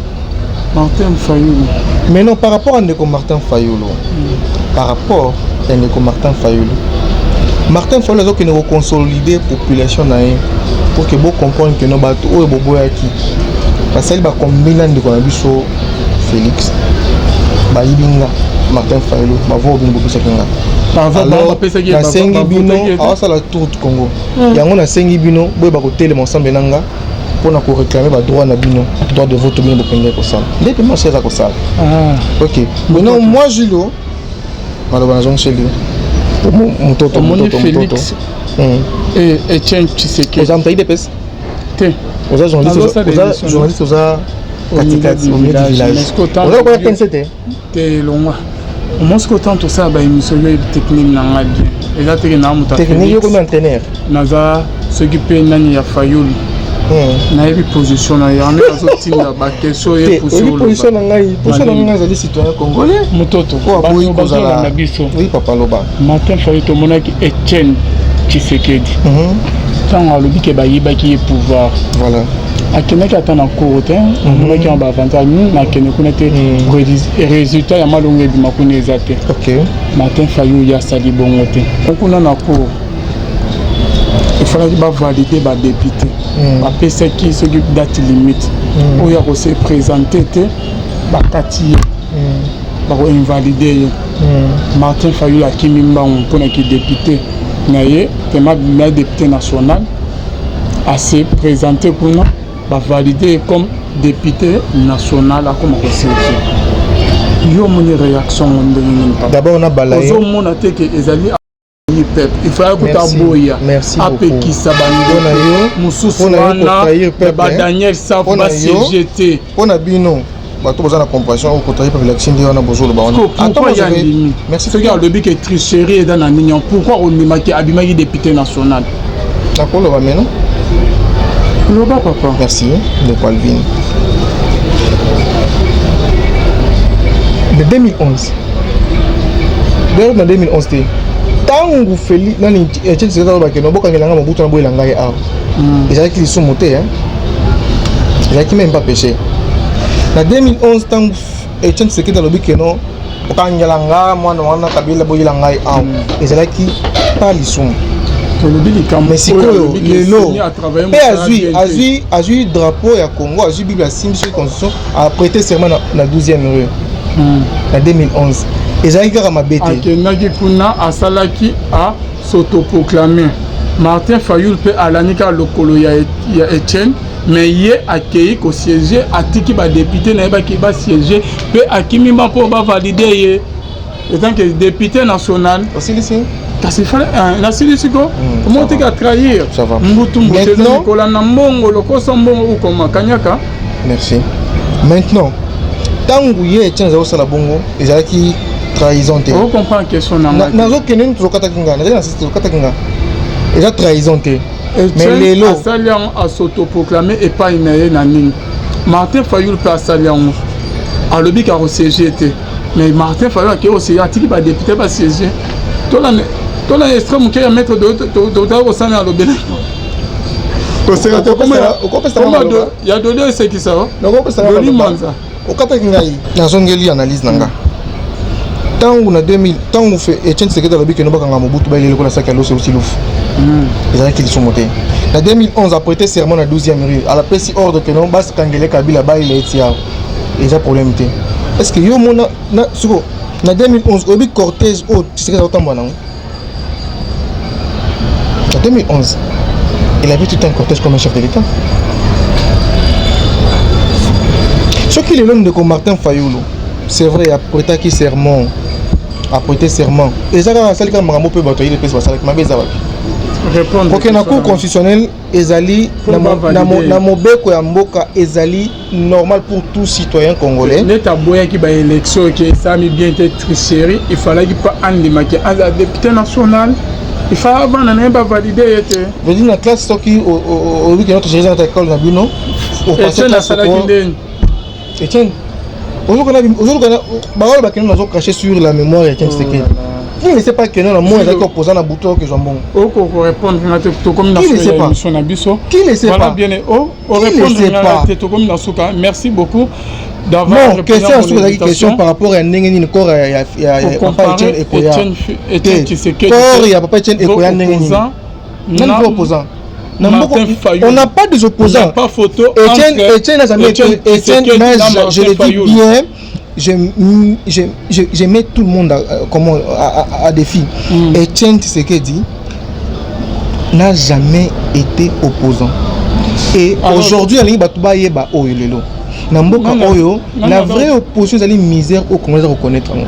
Martin Fayulu. Mais non, par rapport à ndeko Martin Fayulu, par rapport ya ndeko Martin Fayulu, Martin Fayulu azokende koconsolider population na ye pour que bocomprendre que no, bato oyo boboyaki basali bakombina ndeko na biso Félix, bayibi nga Martin Fayulu bavo bino bopesaki nga. Alors nasengi bino, aosala tour du Congo yango, nasengi bino boyeba kotelema ensemble na nga mpona koréclamer badroit na bino, droit de vote bino bokende kosala nde mpe marché aza kosala. Ok, maintenant moi Julio, maloba nazongiseli mototo. Omoni. Mototo. Félix Etienne Tshisekedi. Oza moto UDPS? Te. Oza journaliste? Nazosala Oza émission. journaliste, oza katikati, au milieu du village. Oza lokola PNC te. Te, elongwa omosi ko ntango tosala baémission, yo yebi technique na ngai bien, eza teke na moto ya Technique yo komi Félix. Entraîneur. Naza soki mpe nani ya Fayulu, nayebi position na ye wana, azotinda baquestion ye. Te, oyebi position na ngai? Position na ngai ezali citoyen congolais Mototo. oyo aboyi Bato kozala bazolanda biso. Oui papa, loba. Martin Fayulu, tomonaki Etienne Tshisekedi, ntango alobi ke bayibaki ye pouvoir, akendaki ata na cour te. Amonaki yango baavantage, nakende kuna te, résultat ya malongo ebima kuna eza te. Martin Fayulu ye asali bongo te. Kuna na cour efalaki bavalider badéputé, bapesaki soki date limite oyo akose présenter te, bakati ye, bakoinvalider ye. Martin Fayulu akimi mbangu mpona kidéputé na ye, tema na député national, ase présenter kuna, bavalider ye comme député national, akoma kosiéger. Yo omoni réaction ngo ndenge nini, papa? D'abord nabala ye. Ozomona te ke ezali peuple, il fallait kuta aboya, apekisa bandeko mosusu wana ya baDaniel Safu basiéger te. Mpo na bino bato boza na compassion, okotrahir peuple, lakisi nde wana bozoloba wana. Pourquoi ya ndimi? Soki alobi ke tricherie eza na nini, pourquoi ondimaki abimaki député national? Nakoloba meno. Loba, papa. Merci, ndeko Alvin. De 2011, d'ailleurs na 2011 te, ntango Feli nani, Etienne Tshisekedi alobaki no bokangela ngai Mobutu na boyela ngai awa, ezalaki lisumu te, ezalaki même pas péché. Na 2011, ntango Etienne Tshisekedi alobi ke no okangela nga mwana wana Kabila, boyela ngai awa, ezalaki pas lisumu. Tolobi likambo. Mais sikoyo lelo mpe azwi drapeau ya Congo, azwi Bible, asimbi soki constitution, aprêter serment na 12e rue na 2011, ezalaki kaka mabe te. Akendaki kuna, asalaki a s'autoproclamer. Martin Fayulu mpe alandi kaka lokolo ya Etienne, mais ye akei kosiéger, atiki badéputé na ye bakei basiéger, mpe akimi mba mpo bavalider ye en tant que député national. Osilisi? Kasi nasilisi ko omo teki atrahir mbutu mbutu, eza kolanda mbongo, lokoso mbongo, ukoma kanyaka. Merci. Maintenant, ntango ye Etienne azali kosala bongo, ezalaki trahison te? Ocomprendre question na ngai? Nazokende nini, tozokataki nga, nazali na sisi, tozokataki nga, eza trahison te. Mais lelo asali yango, as'autoproclamer epai na ye na nini. Martin Fayulu mpe asali yango, alobi ka kosiéger te, mais Martin Fayulu akei kosiéger, atiki badéputé basiéger. Tolanda extrait moke ya maître totali kosala, alobela ya Dodi esekisa Dodi Mwanza. Okataki ngai, nazongeli analyse na nga. Ntango na 2000, ntango Etienne Tshisekedi alobi keno bakanga Mobutu, bayeli lokola saki ya loso euti lufu, ezalaki lisumu te. Na 2011, aprêter serment na 12e rue, alapesi ordre keno bakangele Kabila, bayela eti awa, eza problème te. Est ce que yo mona siko na 2011, oyebi cortège oyo Tshisekedi azotambola nango na 2011? Il avait tout un cortège comme un chef de l'État. Soki lelo ndeko Martin Fayulu, c'est vrai, aprêtaki serment, aprêté serment, eza kaka asali kaka makambo mpe bato ayeli mpesi basalaki mabe, eza wapi? Kokende na cour constitutionnelle ezali na mobeko ya mboka, ezali normal pour tout citoyen congolais. Neti aboyaki baélection ke esalami bien te, tricherie, il fallaki mpa andimaki aza député national, il fallait bana na ye bavalider ye te. Veut dire na classe, soki oyebi ke notre eza na école na bino. Etienne asalaki ndeni? Etienne, ozoluka baoyo bakende, nazo cracher sur la mémoire ya Etienne Tshisekedi. Qui ne sait pas que non, moi ezalaki opposant na butu okezwa mbongo? Okokorépondre nga te, tokomi na suka ya émission na biso. Qui ne sait pas? Bien, orépondre nga te, tokomi na suka. Merci beaucoup. D'avoir Non, question ya suka ezalaki question par rapport ya ndenge nini corps ya papa Etienne ekoya. Etienne Tshisekedi. Corps ya papa Etienne ekoya ndenge nini? Nani vrai opposant? Na mboka on n'a pas des opposants. Pas photo. Etienne Etienne n'a jamais été Etienne, mais je le dis bien, je mets tout le monde à, comment, à défi. Etienne Tshisekedi n'a jamais été opposant. Et aujourd'hui, alingi bato bayeba oyo lelo na mboka oyo, la vraie opposition ezali misère oyo Congolais reconnaître yango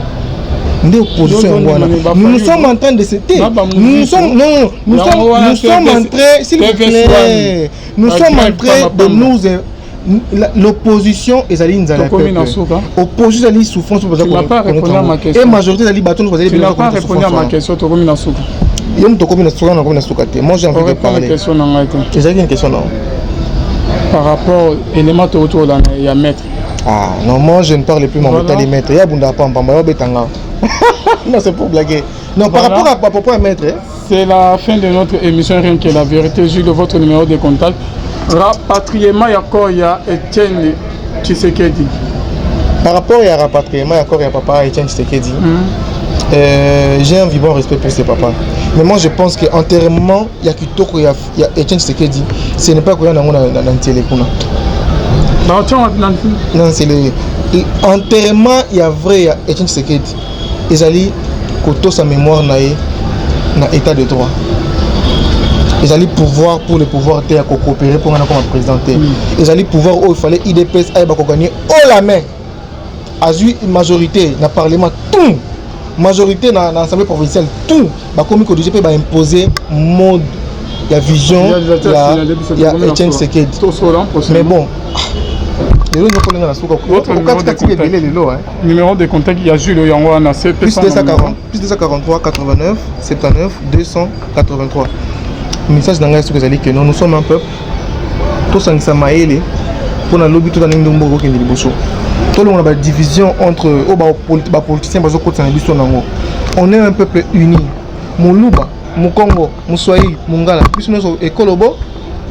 nde opposition yango wana. Nous, nous sommes en train de se te, nous sommes, non, nous sommes en train, s'il vous plaît, nous sommes en train de nous, l'opposition ezali nzala ya peuple, opposition ezali souffrance et majorité ezali bato nyonso bazali. Tu n'as pas répondu à ma question. Tokomi na suka. Yo moto okomi na suka, nakomi na suka te. Moi, j'ai envie de parler. Question na ngai te. Ezalaki une question, non? Par rapport élément touti olanda ya maître. Ah non, moi je ne parle plus. Voilà. Mamotali maître ya bunda pambamba yo betanga. Non, c'est pour blaguer. Non, par rapport à propos à maître, hein. C'est la fin de notre émission Rien que la vérité. Jules, votre numéro de contact, rapatriement ya corps ya Etienne Tshisekedi. Par rapport à rapatriement ya corps ya papa Etienne Tshisekedi, j'ai un vibrant respect pour ses papas, mais moi je pense que enterrement ya kitoko ya Etienne Tshisekedi, ce n'est pas koya nango na ntiele kuna. Na nzele. Enterrement ya vrai ya Etienne Tshisekedi ezali kotosa mémoire na ye na état de droit. Ezali pouvoir pour le pouvoir te, ya kocoopérer mpo nga nakoma président te. Ezali pouvoir oyo fallait UDPS ayeba kogagner haut la main. Azwi majorité na parlement, tout majorité na assemblée provinciale, tout bakomi kodiriger mpe baimposer mode ya vision ya Etienne Tshisekedi. Mais bon, lelo nyoko ndenge na suka okatikati ebele lelo. Numéro de contact ya Jules yango wana. Plus 240, plus 243 89 79 283. Message na ngai soki ezali ke non, nous sommes un peuple, tosangisa mayele mpona lobi toza ndenge mboka kokende liboso. Tolongola badivision entre oyo bapoliticien bazokotisa na biso nango. On est un peuple uni, moluba, mokongo, moswahili, mongala, biso nyonso ekolo bo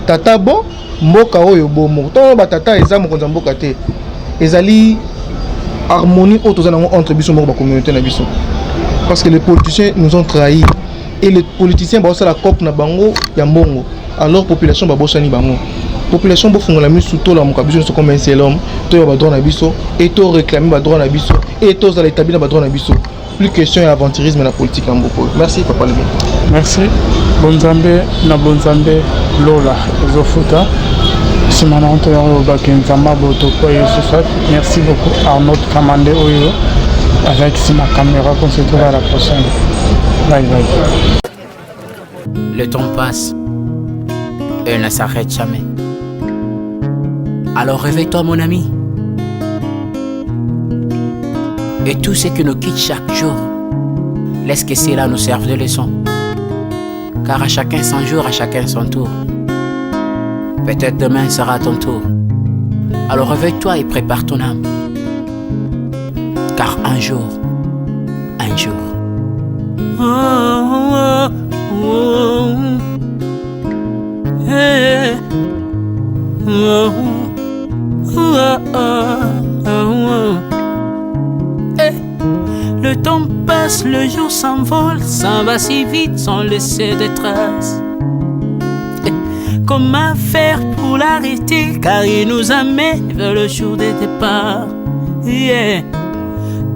tata bo mboka oyo bo moko. Ntango batata eza mokonzi ya mboka te, ezali harmonie oyo toza nango entre biso moko, bacommunauté na biso, parce que les politiciens nous ont trahis et les politiciens baosala cope na bango ya mbongo, alors population babosani bango. Population, bofungola misu, tolamuka biso nyonso comme un seul homme, toyeba badroit na biso et toréclame badroit na biso et tozala établi na badroit na biso. Plus question ya aventurisme na politique ya mboka oyo. Merci, papa Lebi. Merci. Bonzambe na bonzambe lola ezofuta. Nsima na nto yango olobaki Nzambe aboto po Yesu soit. Merci beaucoup, Arnaud Kamande oyo azalaki nsima caméra. Qu'on se retrouve à la prochaine. Bye bye. Le temps passe et ne s'arrête jamais. Alors réveille-toi, mon ami. Et tout ce qui nous quitte chaque jour, laisse que cela nous serve de leçon. Car à chacun son jour, à chacun son tour. Peut-être demain sera ton tour. Alors réveille-toi et prépare ton âme. Car un jour, un jour. Oh. Hey. Oh. Hey. Le temps passe, le jour s'envole, s'en va si vite sans laisser de traces. Eh, comment faire pour l'arrêter? Car il nous amène vers le jour des départs. Yeah.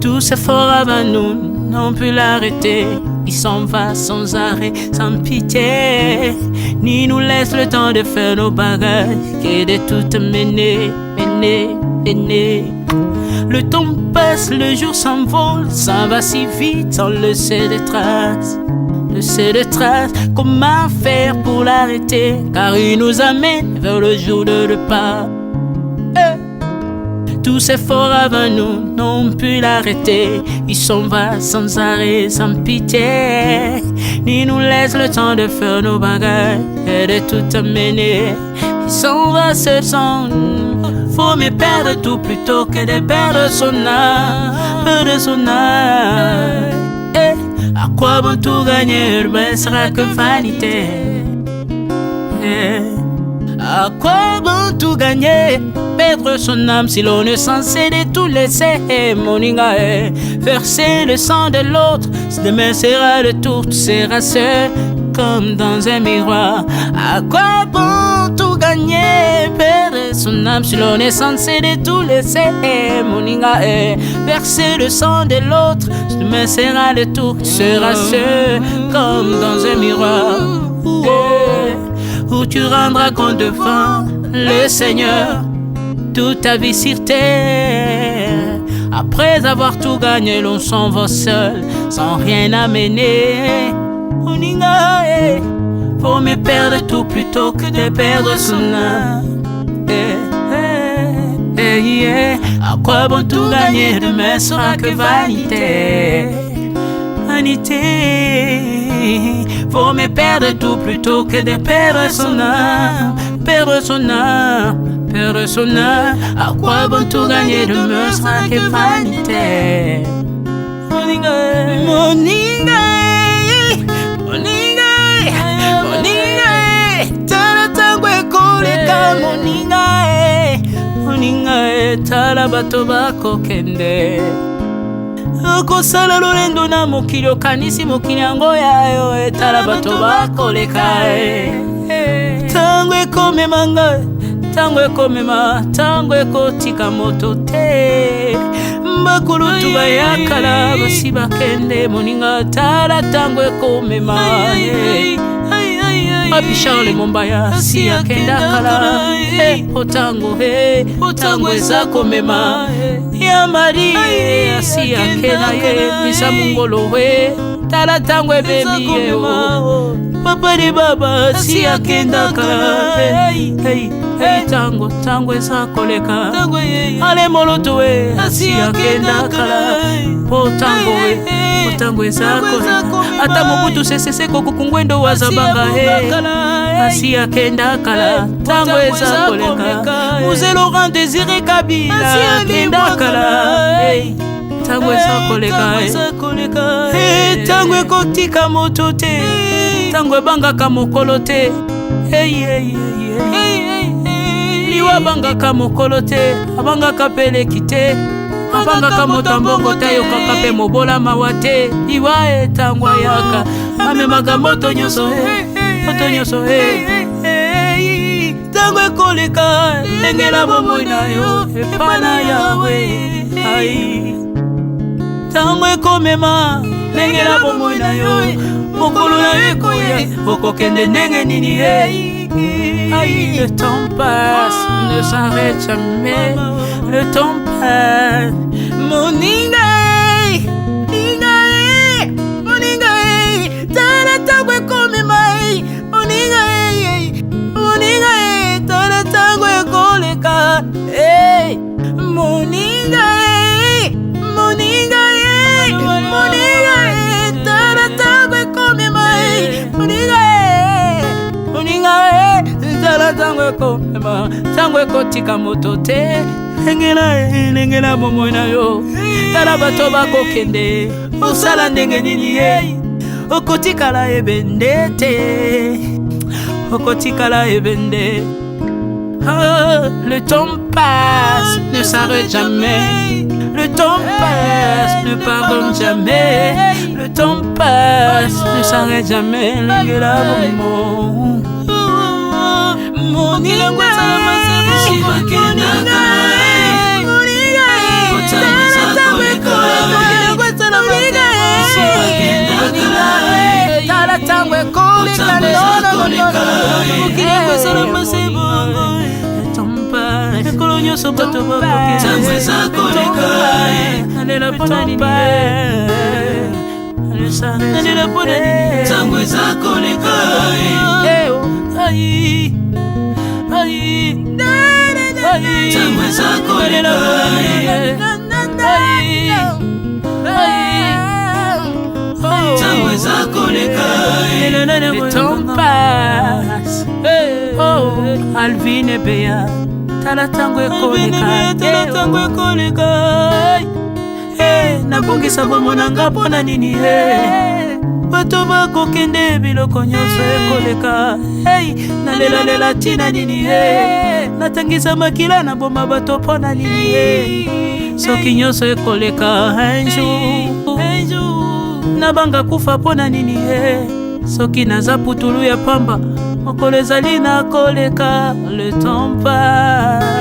Tous ces forts avant nous n'ont pu l'arrêter. Il s'en va sans arrêt, sans pitié. Ni nous laisse le temps de faire nos bagages, que de tout mener, mener, mener. Le temps passe, le jour s'envole, s'en va si vite sans laisser de traces. Laisser de traces, comment faire pour l'arrêter? Car il nous amène vers le jour de départ. Eh. Tous ces forts avant nous n'ont pu l'arrêter. Il s'en va sans arrêt, sans pitié. Ni nous laisse le temps de faire nos bagages et de tout amener. Il s'en va seul sans. Faut mieux perdre tout plutôt que de perdre son âme. Perdre son âme. Eh, à quoi bon tout gagner? Le sera que vanité. Eh. À quoi bon tout gagner, perdre son âme si l'on est censé de tout laisser? Moninga, eh, verser le sang de l'autre, demain sera le tour, tu seras seul comme dans un miroir. À quoi bon tout gagner, perdre son âme si l'on est censé de tout laisser? Moninga, eh, verser le sang de l'autre, demain sera le tour, tu seras seul comme dans un miroir. Eh, où tu rendras compte devant le Seigneur toute ta vie sur terre. Après avoir tout gagné, l'on s'en va seul, sans rien amener. Moninga, eh, vaut mieux perdre tout plutôt que de perdre son âme. Eh, eh, eh, yeah. À quoi bon tout gagner, demain sera que vanité. Vanité. Vaut mieux perdre tout plutôt que de perdre son âme. Perdre son âme, perdre son âme. À quoi bon tout gagner, demain sera que vanité. Moninga, moninga, moninga, moninga, tala tango ekoleka, moninga, moninga, tala bato bakokende. Okosala lolendo na mokili, okanisi mokili yango ya yo, etala bato bakoleka. Ntango ekomema ngai, ntango ekomema, ntango ekotika moto te. Bakulutu bayakala basi bakende, moninga, tala ntango ekomema. Papi Charles Mombaya si akenda kala, po ntango, ntango eza komema. Ya Marie asi akenda ye, misa mongolo we, tala ntango ebemi ye. Papa de baba si akenda kala, ntango, ntango eza koleka. Ale moloto we asi akenda kala, po ntango we, po ntango eza koleka. Ata Mobutu Sese Seko Kuku Ngwendo wazabanga he asi akenda kala, ntango eza koleka. Mzee Laurent Désiré Kabila akenda kala, ntango eza koleka. Ntango ekotika moto te, ntango ebangaka mokolo te. Liwa abangaka mokolo te, abangaka peleki te, abangaka moto ambongo te, ayokaka mpe mobola mawa te. Liwa etango ayaka, amemaka moto nyonso, moto nyonso. Ntango ekoleka, lengela bomoi na yo epa na Yawe. Ai, ntango ekomema, lengela bomoi na yo, mokolo na yo ekoya, okokende ndenge nini ye? Aïe, le temps passe, ne s'arrête jamais. Le temps passe. Moninga, moninga, moninga, tala tango ekomema. Moninga, moninga, tala tango ekoleka. Moninga, moninga, moninga, tala tango ekomema. Moninga, moninga, tala ntango ekomema, ntango ekotika moto te. Lengela, lengela bomoi na yo, tala bato bakokende, osala ndenge nini ye? Okotikala ebende te, okotikala ebende. Oh, le temps passe, ne s'arrête jamais. Le temps passe, ne pardonne jamais. Le temps passe, ne s'arrête jamais. Lengela bomoi. Moninga, moninga, tala ntango ekoleka, mokili yango esalama se bongo, ekolo nyonso bato bakokenalela mpona nini? Nalela mpona nini? Ntango eza koleka. Ai, ai, Ntango eza koleka. Ai, ai. Ntango eza koleka. Le temps passe. Oh, Alvine Beya, tala ntango ekoleka, tala ntango ekoleka. Nabongisa bomoi na nga mpona nini? Bato bakokende, biloko nyonso ekoleka. Hey, nalelalela ntina nini? Hey, natangisa makila, naboma bato mpo na nini? Hey, soki nyonso ekoleka un jour, nabanga kufa mpo na nini? Hey, soki naza putulu ya pamba, mokolo ezali nakoleka. Le temps passe.